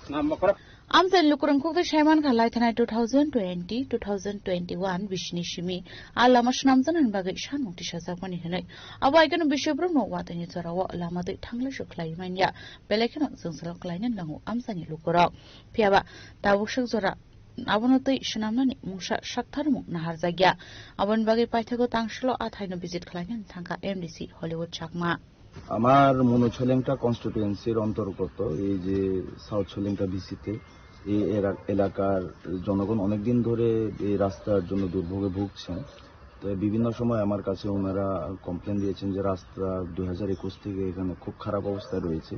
Nama kora. Amchaini lukurok khukti saiman kha lai thanai two thousand twenty, two thousand twenty-one bisini simi a lama swnamjaknani bagwi sanmung tisajakmani hwnwi. Abo haikhe no biswbrumno watani jorao lama twi thanglai su khlai manya, belai kheno jwngjalok khlainani nango amchaini lukurok. Phiyaba tabuk swk jora abono twi swnamnani mungsa saktharmung naharjakya. Aboni bagwi paithago tangsilo a thaino visit khlainani thangkha M D C Hollywood Chakma. আমার মনোজ সলেংটা কনস্টিটুয়েন্সির অন্তর্গত এই যে সাউথ সলেংটা ভিসিতে এই এরা- এলাকার জনগণ অনেক দিন ধরে এই রাস্তার জন্য দুর্ভোগে ভুগছেন। তো বিভিন্ন সময় আমার কাছে ওনারা কমপ্লেন দিয়েছেন যে রাস্তা দুই হাজার একুশ থেকে এখানে খুব খারাপ অবস্থায় রয়েছে।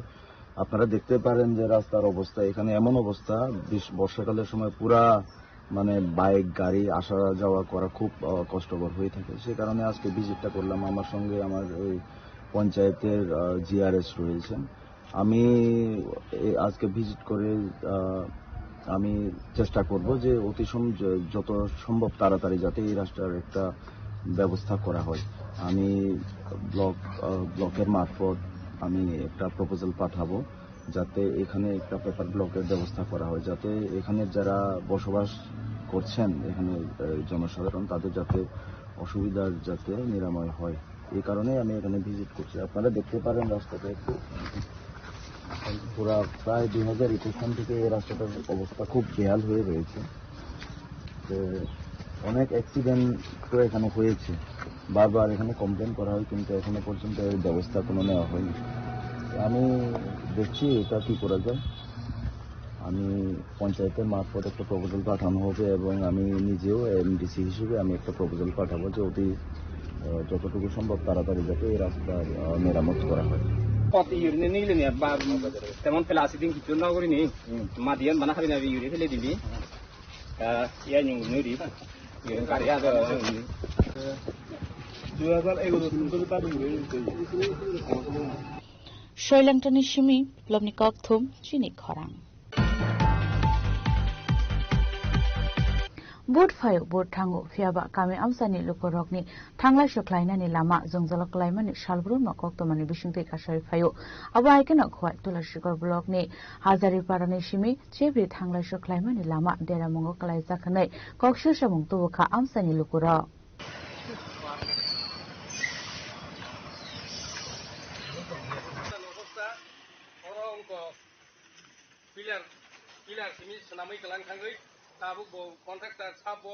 আপনারা দেখতে পারেন যে রাস্তার অবস্থা, এখানে এমন অবস্থা, বিশ- বর্ষাকালের সময় পুরা মানে বাইক গাড়ি আসা যাওয়া করা খুব আহ, কষ্টকর হয়ে থাকে। সে কারণে আজকে ভিজিটটা করলাম। আমার সঙ্গে আমার ওই পঞ্চায়েতের জিআরএস রয়েছেন। আমি এ- আজকে ভিজিট করে আহ, আমি চেষ্টা করব যে অতি সম- য- যত সম্ভব তাড়াতাড়ি যাতে এই রাস্তার একটা ব্যবস্থা করা হয়। আমি ব্লক আহ, ব্লকের মারফত আমি একটা প্রপোজাল পাঠাবো, যাতে এখানে একটা পেপার ব্লকের ব্যবস্থা করা হয়, যাতে এখানে যারা বসবাস করছেন, এখানে আহ, জনসাধারণ, তাদের যাতে অসুবিধার যাতে নিরাময় হয়। এই কারণেই আমি এখানে ভিজিট করছি। আপনারা দেখতে পারেন রাস্তাটা একটু পুরা প্রায় দুই হাজার একুশ সাল থেকে এই রাস্তাটার অবস্থা খুব বেহাল হয়ে রয়েছে। তো অনেক অ্যাক্সিডেন্ট তো এখানে হয়েছে, বারবার এখানে কমপ্লেন করা হয়, কিন্তু এখনো পর্যন্ত এর ব্যবস্থা কোনো নেওয়া হয়নি। তো আমি দেখছি এটা কি করা যায়। আমি পঞ্চায়েতের মারফত একটা প্রপোজাল পাঠানো হবে এবং আমি নিজেও এমডিসি হিসেবে আমি একটা প্রপোজাল পাঠাবো যে অতি আহ, যতটুকু সম্ভব তাড়াতাড়ি যাতে এই রাস্তার আহ, মেরামত করা হয়। Pot iurine nile ni ba temon plastic din kitu na gori ni. Madiyan bana hari na iurine fele dili. Ah, ya nyung nuri. Iurine kari ya. দুই হাজার এগারো সাল থেকে তার Soilengtoni simi Biplobni kokthum chini khorang. Vote phaio, vote thango, phiyaba kami amsani lukurokni thanglai sokhlainani lama jwngjalo klaimani salbrumno koktwmani bisingtwi kasari phaio. Abo hai kheno Khowai Tulasikor blockni Hazariparani simi chebri thanglai sokhlaimani lama deramungo klaijak hwnwi kok susamung tubukha amsani lukurok. Oro wngkha pillar, pillar simi swnamwi kwlang thangwi tabuk bo contractor sabo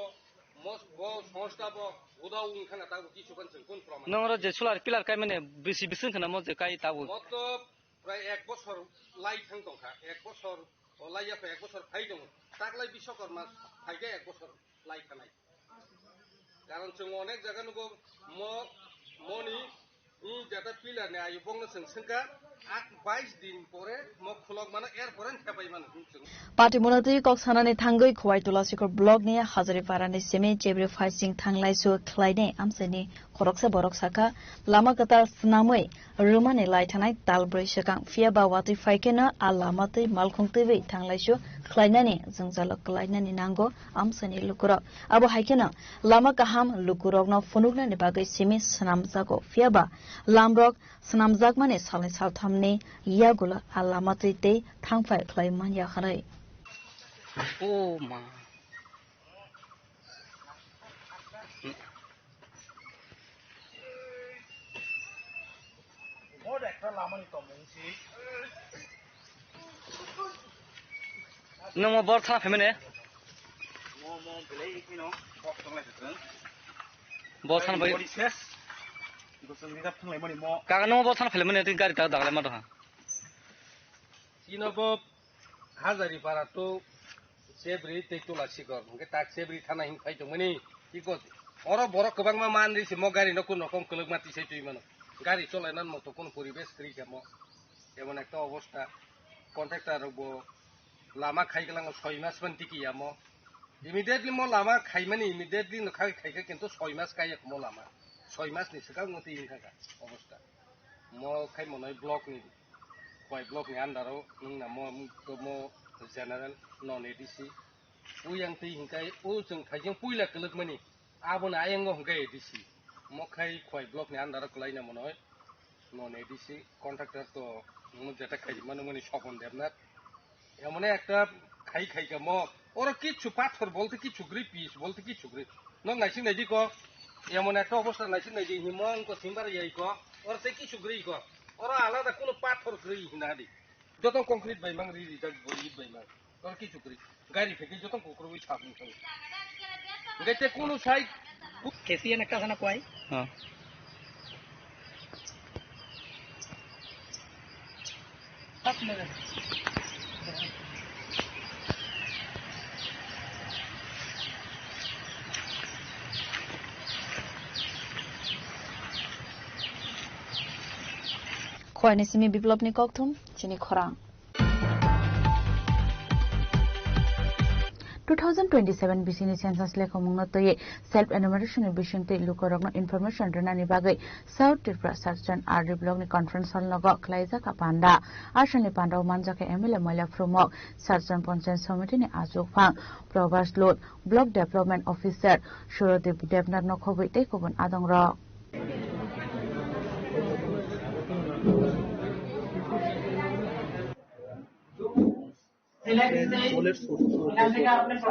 mos-, bo songsta bo uda wng khana tabuk kisu kan chwng kun proman. Nong oro je solar pillar kai mane bisi bising khana mo je kai tabuk. Moto prai ek bosor lai thang tongkha, ek bosor o lai ya ek bosor phai tongo. Taklai Biswakarma phaikhe ek bosor lai khanai. Karon chwng onek jaga nugo mo, moni, i jata pillar ni ayu bongno chwng swngkha, ak bais din pore mo khulok mano, er pore thepai mano chwng. Pati munatwi kok sanani thangwi Khowai Tulasikor block ni Hazaripara ni simi chebri phaising thanglaisu khlainai amchaini khoroksa borok sakha, lama kwtal swnamwi rwmani lai thanai tal brwi swkang, phiya ba watwi phai kheno a lama twi malkhung twiwi thanglaisu khlainani jwngjalo kwlainani nango amchaini lukurok. Abo hai kheno lama kaham lukurokno phunuknani bagwi simi swnamjago, phiya ba lamrok swnamjakmani salni salthamni yagulo a lama twi tei thangphai khlai manya hwnwi. O ma. Nwng mo bor thana phaimani? Bor thana bai. Kaga nwng bor thana phaimani tei gari ta daglai ma doha. Chino bo Hazaripara to Chebri tei Tulasikor, hwnkhe tak Chebri thana him phai tongmani, tiko oro borok kwbangma manri se mo gari no kun rokom kwlwkma tisai twi mano. Gari cholainan moto kun poribesh kwrwi kha mo. Emon ekta obosta, contractor rok bo lama khai glango soi mas ban tiki ya mo. Immediately mo lama khaimani, immediately no khai khai kha kintu soi mas kaiya mo lama. Soi mas ni swkang no twi wngkha kha obosta. Mo khai monoi block ni, Khowai block ni under o wngna mo, mo general non A D C. Uyang twi hinkai o chwng phaijeng puila kwlwkmani, aboni ayang o hinkai A D C. Mo khai Khowai block ni under o kwlaina monoi non A D C contractor to mo jeta khai mano mani Sopon Debnath. Emone ekta Hai khai ka mo. Oro kichu pathor bolte kichu gri, pis bolte kichu gri. Nok naising naidi ko. Emon ekta obostha naising naidi himo wngko simbar yai ko. Oro tei kichu gri ko. Oro alada kuno pathor gri hina di. Joto concrete bai mang ri ri jak bo ri bai mang. Oro kichu gri. Gari pheke joto kukrui sabni thang. Ngai te kuno sai. Kesi en ekta sana kwai. Ha. Khwani simi Biplopni kokthum, chini khorang. Two thousand twenty-seven bisini census lekhamungno twiwi self enumeration ni bisingtwi lukurokno information rwnani bagwi South Tripura Satchan R D block ni conference hall nogo khlaijak a panda. Asalni pandao manjak khe M L A Maila Phrumok, Satchan Panchayat Samiti ni achukphang Probas Lut, Block Development Officer Surodip Debnath no khobwi tei kubun adongrok.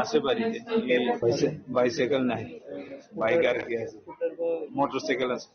আছে বাড়িতে, বাইসে-, বাইসাইকেল নাই, বাইক আর কি আছে, মোটরসাইকেল আছে।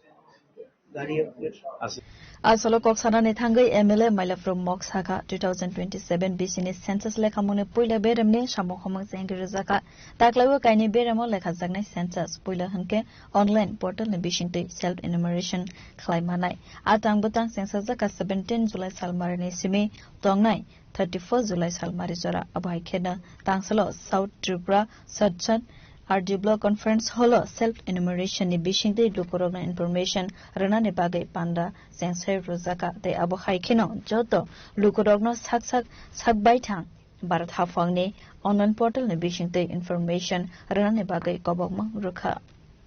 আছে। Asolo kok sanani thangwi M L A Maila Phrumok sakha, two thousand twenty-seven bisini census lekhamungni puila beremni samung humung chengri rwjakha. Taklaiwi kainwi beremo lekhajaknai census, puila hwnkhe online portal ni bisingtwi self enumeration khlai manai. A tang bwtang chengsajakha seventeen July salmarini simi tongnai thirty-first July salmari jora. Abo hai kheno tangsalo South Tripura Satchan R D block conference hall o self enumeration ni bisingtwi lukurokno information rwnani bagwi panda chengsai rwjakha tei abo hai kheno joto lukurokno sak sak sak baithang Bharat haphangni online portal ni bisingtwi information rwnani bagwi kobokma rwkha.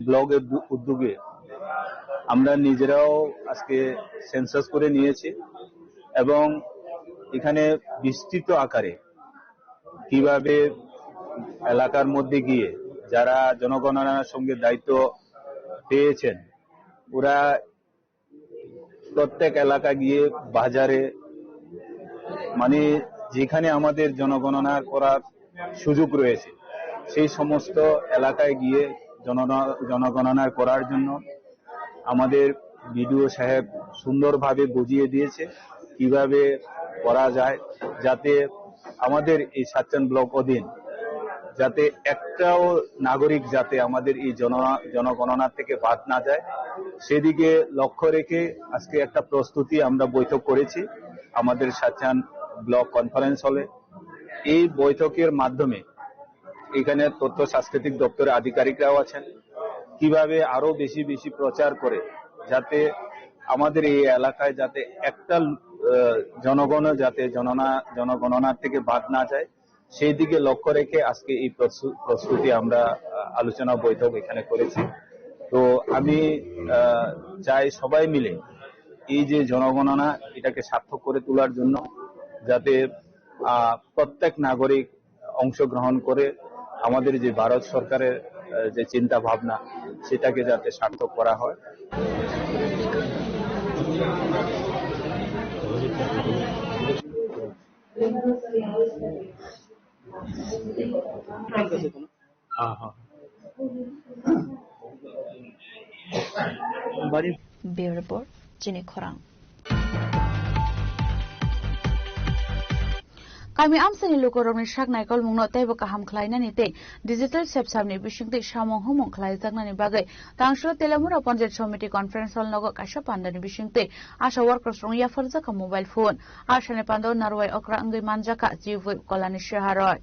ব্লকের দু-, উদ্যোগে আমরা নিজেরাও আজকে সেন্সাস করে নিয়েছি এবং এখানে বিস্তৃত আকারে কিভাবে এলাকার মধ্যে গিয়ে যারা জনগণনার সঙ্গে দায়িত্ব পেয়েছেন, ওরা প্রত্যেক এলাকা গিয়ে বাজারে, মানে, যেখানে আমাদের জনগণনা করার সুযোগ রয়েছে, সেই সমস্ত এলাকায় গিয়ে জনগণ-, জনগণনা করার জন্য আমাদের বিডিও সাহেব সুন্দরভাবে বুঝিয়ে দিয়েছে কিভাবে করা যায়, যাতে আমাদের এই সাতচান ব্লক অধীন যাতে একটাও নাগরিক যাতে আমাদের এই জন-, জনগণনা থেকে বাদ না যায়, সেদিকে লক্ষ্য রেখে আজকে একটা প্রস্তুতি আমরা বৈঠক করেছি আমাদের সাতচান ব্লক কনফারেন্স হলে। এই বৈঠকের মাধ্যমে এখানে তথ্য সাংস্কৃতিক দপ্তরের আধিকারিকরাও আছেন, কিভাবে আরো বেশি বেশি প্রচার করে যাতে আমাদের এই এলাকায় যাতে একটা, আহ, জনগণও যাতে জননা-, জনগণনার থেকে বাদ না যায়, সেই দিকে লক্ষ্য রেখে আজকে এই প্রস্তু-, প্রস্তুতি আমরা, আহ, আলোচনা বৈঠক এখানে করেছি। তো আমি, আহ, চাই সবাই মিলে এই যে জনগণনা এটাকে সার্থক করে তোলার জন্য যাতে, আহ, প্রত্যেক নাগরিক অংশগ্রহণ করে আমাদের যে ভারত সরকারের, আহ, যে চিন্তা ভাবনা, সেটাকে যাতে সার্থক করা হয়। হ্যাঁ, হ্যাঁ। বাড়ি Bureau Report, Chini Khorang. Kami amsani lukurokni sak naikolmungno teibo kaham khlainani tei digital sepsapni bisingtwi samung humung khlaijaknani bagwi tangso Telamura Panchayat Samiti Conference Hall nogo kaisa pandani bisingtwi ASHA workers rok yapharjakha mobile phone. ASHA ni pandao narwai okra wngwi manjakha Chief Whip Kolani Saharoi.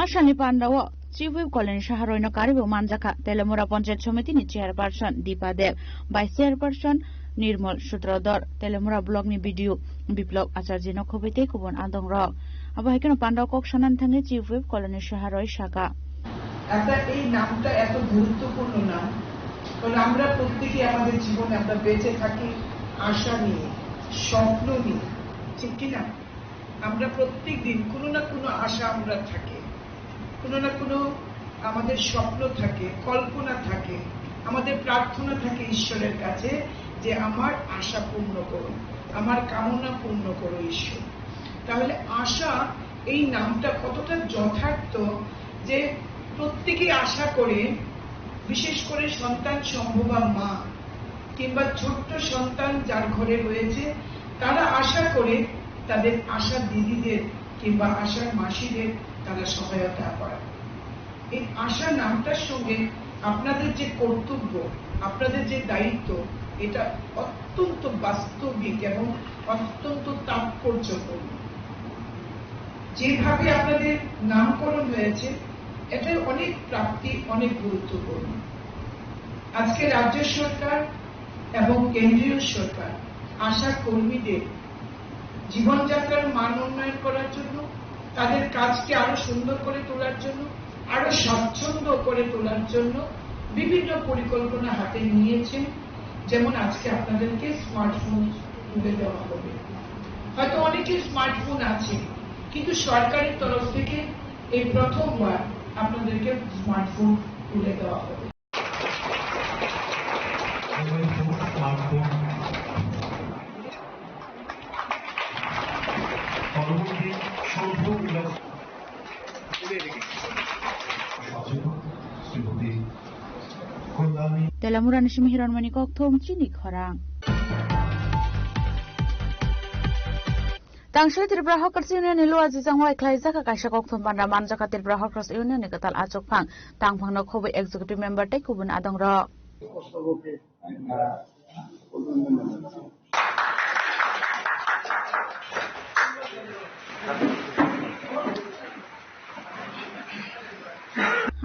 Asani pandao Chief Whip Kolani Saharoino karibo manjakha Telamura Panchayat Samiti ni Chairperson Dipa Deb, Vice Chairperson Nirmal Sutradhar, Telamura Block ni B D O Biplab Acharya no khobwi tei kubun adong rok. Abo hai kheno pandao kok sanani thangwi Chief Whip Kolani Saharoi saka. একটা এই নামটা এত গুরুত্বপূর্ণ নাম, কারণ আমরা প্রত্যেকে আমাদের জীবনে আমরা বেঁচে থাকি আশা নিয়ে। স্বপ্ন নিয়ে, ঠিক কি না? আমরা প্রত্যেক দিন কোনো না কোনো আশা আমরা থাকে, কোনো না কোনো আমাদের স্বপ্ন থাকে, কল্পনা থাকে, আমাদের প্রার্থনা থাকে ঈশ্বরের কাছে যে আমার আশা পূর্ণ করো, আমার কামনা পূর্ণ করো ঈশ্বর। তাহলে আশা এই নামটা কতটা যথার্থ, যে প্রত্যেকেই আশা করে, বিশেষ করে সন্তান সম্ভবা মা কিংবা ছোট্ট সন্তান যার ঘরে রয়েছে, তারা আশা করে তাদের আশা দিদিদের কিংবা আশার মাসিদের তারা সহায়তা করা। এই আশা নামটার সঙ্গে আপনাদের যে কর্তব্য, আপনাদের যে দায়িত্ব, এটা অত্যন্ত বাস্তবিক এবং অত্যন্ত তাৎপর্যপূর্ণ। যেভাবে আপনাদের নামকরণ হয়েছে, এটাই অনেক প্রাপ্তি, অনেক গুরুত্বপূর্ণ। আজকে রাজ্য সরকার এবং কেন্দ্রীয় সরকার আশা কর্মীদের জীবনযাত্রার মান উন্নয়ন করার জন্য, তাদের কাজকে আরো সুন্দর করে তোলার জন্য, আরো স্বাচ্ছন্দ্য করে তোলার জন্য বিভিন্ন পরিকল্পনা হাতে নিয়েছেন। যেমন আজকে আপনাদেরকে স্মার্টফোন তুলে দেওয়া হবে। হয়তো অনেকের স্মার্টফোন আছে, কিন্তু সরকারের তরফ থেকে এই প্রথমবার আপনাদেরকে স্মার্টফোন তুলে দেওয়া হবে। Telamurani simi hiron mani kokthom chini khorang. Tangshil Tripura Hawkers Union ni Luajijango khlaijak kaisa kokthom panda manjak Tripura Hawkers Union ni kwtal achukphang, tangphangno khobwi executive member tei kubun adongrok.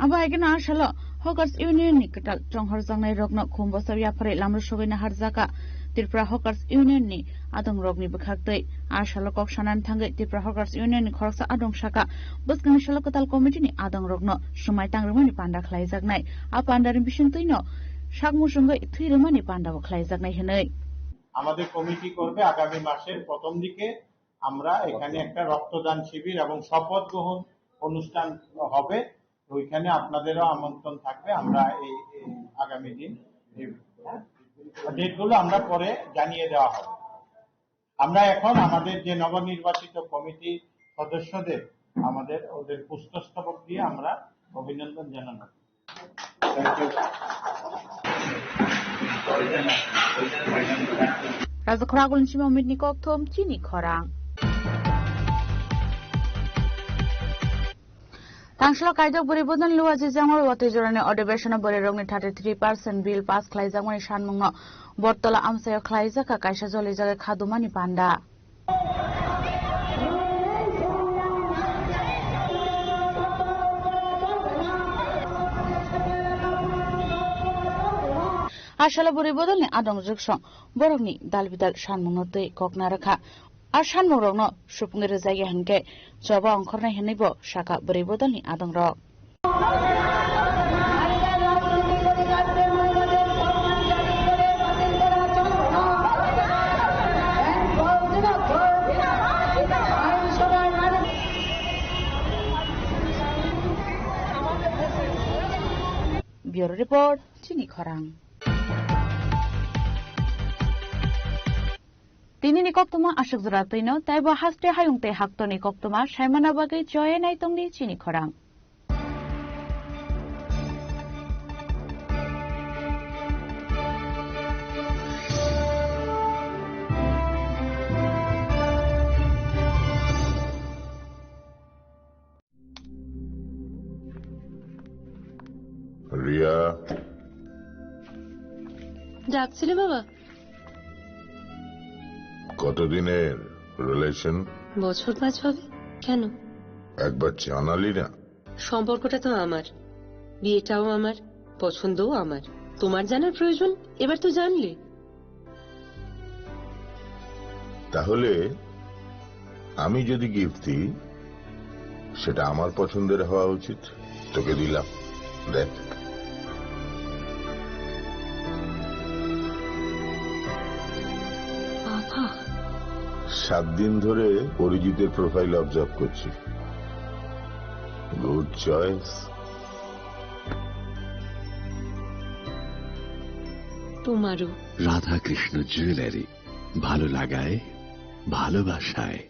Abo hai kheno a salo Hawkers Union ni kwtal chonghorjaknai rokno khum bwsa yapharwi lamrwsogwi naharjaka Tripura Hawkers Union ni adongrokni bwkhaktwi. A salo kok sanani thangwi Tripura Hawkers Union ni khoroksa adong saka bwskangni salo kwtal committee ni adongrokno swmai tang rwmani panda khlaijaknai. A pandani bisingtwino sak muchungwi thwi rwmani pandabo khlaijaknai hwnwi. আমাদের কমিটি করবে আগামী মাসের প্রথম দিকে। আমরা এখানে একটা রক্তদান শিবির এবং শপথ গ্রহণ অনুষ্ঠান হবে, ওইখানে আপনাদেরও আমন্ত্রণ থাকবে। আমরা এই, এই আগামী দিন এই, হ্যাঁ, ডেটগুলো আমরা পরে জানিয়ে দেওয়া হবে। আমরা এখন আমাদের যে নবনির্বাচিত কমিটি সদস্যদের, আমাদের ওদের পুষ্পস্তবক দিয়ে আমরা অভিনন্দন জানানো। Raja Khoragul Sima Mitni Kokthom Chini Khorang. Tangshilo kaijak bwrwi bodol Luajijango watwi jorani adhibeshonno bwrwirokni thirty three percent bill pass khlaijakmani sanmungno Bortola amchaio khlaijak kha kaisa jolijagwi khadumani panda. A salo bwrwi bodolni adong jwksong borokni dal bidal sanmungno twi kok narwkha. A sanmungrokno supungwi rwjakya hwnkhe choba ongkhornai hwnwibo sakha bwrwi bodolni adongrok. Bureau Report, Chini Khorang. Tinini koktwma aswk jora twino, teibo haste hayung tei haktorni koktwma saimana bagwi choya nai tongdi Chini Khorang. Riya. ডাকছিলে বাবা? কতদিনের রিলেশন? বছর পাঁচ হবে। কেন? একবার জানালি না। সম্পর্কটা তো আমার, বিয়েটাও আমার, পছন্দও আমার। তোমার জানার প্রয়োজন? এবার তো জানলে। তাহলে আমি যদি গিফট দিই, সেটা আমার পছন্দের হওয়া উচিত। তোকে দিলাম, দেখ। বাবা। সাত দিন ধরে অরিজিতের প্রোফাইল অবজার্ভ করছি। Good choice. তোমারও। রাধাকৃষ্ণ জুয়েলারি, ভালো লাগায়, ভালোবাসায়।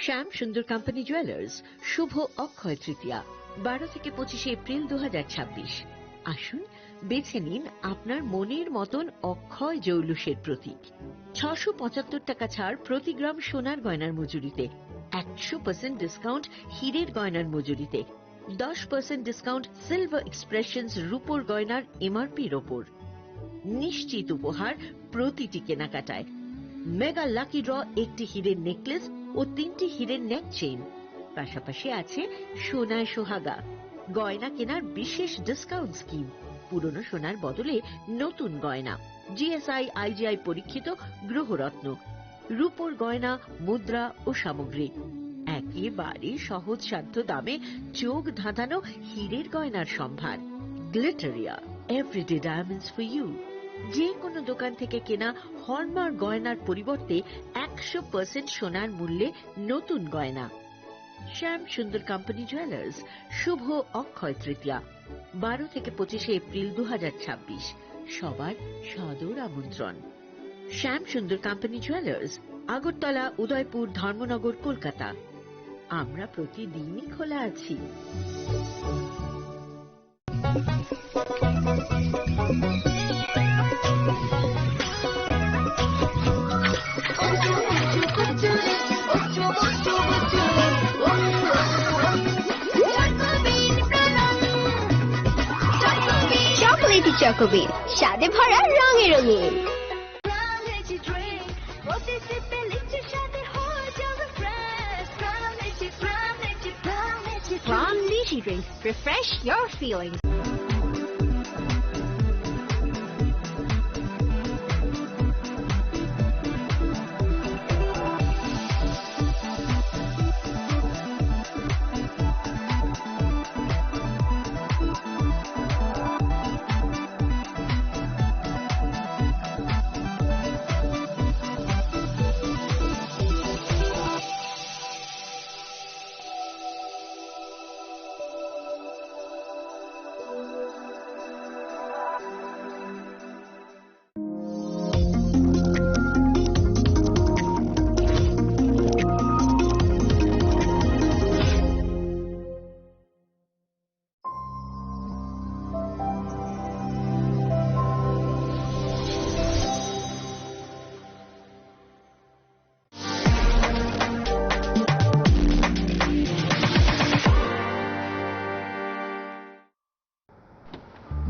শ্যাম সুন্দর কোম্পানি জুয়েলার্স, শুভ অক্ষয় তৃতীয়া, বারো থেকে পঁচিশে এপ্রিল দু হাজার ছাব্বিশ। আসুন, বেছে নিন আপনার মনের মতন অক্ষয় জৌলুসের প্রতীক। ছশো পঁচাত্তর টাকা ছাড় প্রতি গ্রাম সোনার গয়নার মজুরিতে, একশো পার্সেন্ট ডিসকাউন্ট হীরের গয়নার মজুরিতে, দশ পার্সেন্ট ডিসকাউন্ট সিলভার এক্সপ্রেশনস রূপোর গয়নার এমআরপির ওপর। নিশ্চিত উপহার প্রতিটি কেনাকাটায়। মেগা লাকি ড্র, একটি হীরের নেকলেস ও তিনটি হীরের নেক চেইন, পাশাপাশি আছে সোনায় সোহাগা। গয়না কেনার বিশেষ ডিসকাউন্ট স্কিম, পুরনো সোনার বদলে নতুন গয়না, জিএসআই আইজিআই পরীক্ষিত গ্রহরত্ন, রূপোর গয়না, মুদ্রা ও সামগ্রী। একেবারে সহজসাধ্য দামে চোখ ধাঁধানো হীরের গয়নার সম্ভার। Glitteria, everyday diamonds for you. যে কোনো দোকান থেকে কেনা হলমার্ক গয়নার পরিবর্তে একশো পার্সেন্ট সোনার মূল্যে নতুন গয়না। শ্যাম সুন্দর কোম্পানি জুয়েলার্স, শুভ অক্ষয় তৃতীয়া, বারো থেকে পঁচিশে এপ্রিল দু হাজার ছাব্বিশ। সবার সাদর আমন্ত্রণ। শ্যাম সুন্দর কোম্পানি জুয়েলার্স, আগরতলা, উদয়পুর, ধর্মনগর, কলকাতা। আমরা প্রতিদিনই খোলা আছি। চকোলেটি চকোবিন, স্বাদে ভরা, রঙে রঙিন। Plum Lychee Drink. Refresh your feelings.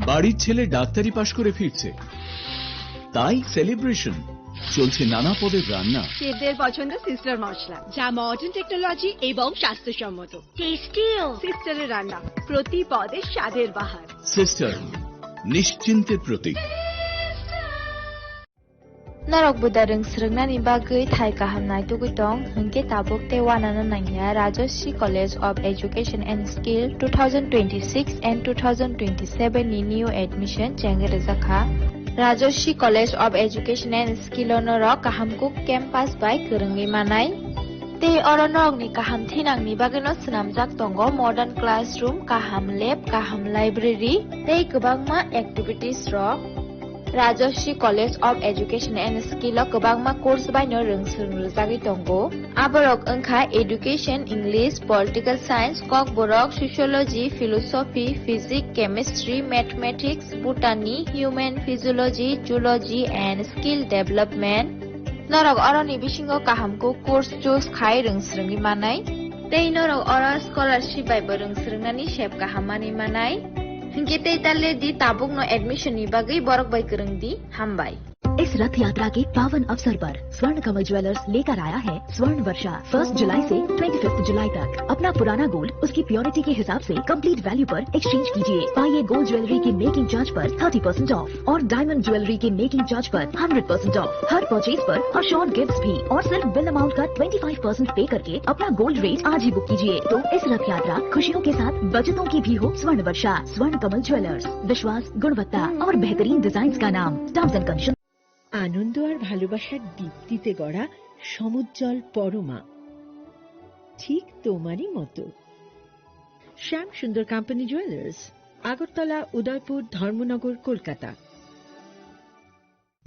বাড়ির ছেলে ডাক্তারি পাশ করে ফিরছে, তাই সেলিব্রেশন। চলছে নানা পদের রান্না। শেফদের পছন্দ সিস্টার মশলা, যা মডার্ন টেকনোলজি এবং স্বাস্থ্যসম্মত। টেস্টিও। সিস্টারের রান্না, প্রতি পদে স্বাদের বাহার। সিস্টার, নিশ্চিন্তের প্রতীক। Norok buda rwng swrwngnani bagwi thai kaham naitugwi tong, hwnkhe tabuk tei uanano nangya Rajashree College of Education and Skill two thousand twenty-six and two thousand twenty-seven ni new admission chengwi rwjakha. Rajashree College of Education and Skill o norok kaham kuk campus bai kwrwngwi manai. Tei oro norokni kaham thinangni bagwino swnamjak tongo modern classroom, kaham lab, kaham library tei kwbangma activities rok. Rajashree College of Education and Skill o kwbangma course baino rwng swrwng rwjagwi tongo. Aborok wngkha Education, English, Political Science, Kokborok, Sociology, Philosophy, Physics, Chemistry, Mathematics, Botany, Human Physiology, Zoology and Skill Development. Norok oroni bisingo kaham kuk course choose khai rwng swrwngwi manai. Tei norok oro scholarship bai bo rwng swrwngnani sep kaham manwi manai. Hinkhe tei ta le di tabukno admission ni bagwi borok bai kwrwng di. Hambai. इस रथ यात्रा के पावन अवसर पर स्वर्ण कमल ज्वेलर्स लेकर आया है स्वर्ण वर्षा। फर्स्ट जुलाई से ट्वेंटी फिफ्थ जुलाई तक अपना पुराना गोल्ड उसकी प्योरिटी के हिसाब से कंप्लीट वैल्यू पर एक्सचेंज कीजिए। पाइए गोल्ड ज्वेलरी की मेकिंग चार्ज पर थर्टी परसेंट ऑफ और डायमंड ज्वेलरी की मेकिंग चार्ज पर हंड्रेड परसेंट ऑफ। हर परचेज पर अश्योर्ड गिफ्ट्स भी और सिर्फ बिल अमाउंट का ट्वेंटी फाइव परसेंट पे करके अपना गोल्ड रेट आज ही बुक कीजिए। तो इस रथ यात्रा खुशियों के साथ बचतों की भी हो स्वर्ण वर्षा। स्वर्ण कमल ज्वेलर्स, विश्वास, गुणवत्ता और बेहतरीन डिजाइन का नाम। Terms and condition. আনন্দ আর ভালোবাসার দীপ্তিতে গড়া সমুজ্জ্বল পরমা, ঠিক তোমারই মতো। শ্যাম সুন্দর কোম্পানি জুয়েলার্স, আগরতলা, উদয়পুর, ধর্মনগর, Kolkata.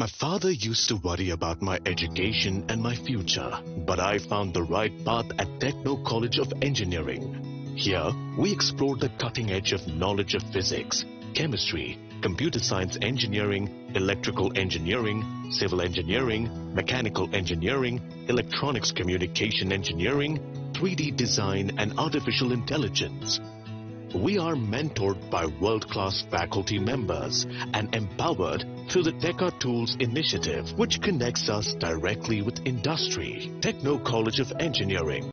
My father used to worry about my education and my future, but I found the right path at Techno College of Engineering. Here, we explore the cutting edge of knowledge of physics, chemistry, computer science engineering, electrical engineering, civil engineering, mechanical engineering, electronics communication engineering, three D design, and artificial intelligence. We are mentored by world-class faculty members and empowered through the Teka Tools initiative, which connects us directly with industry. Techno College of Engineering.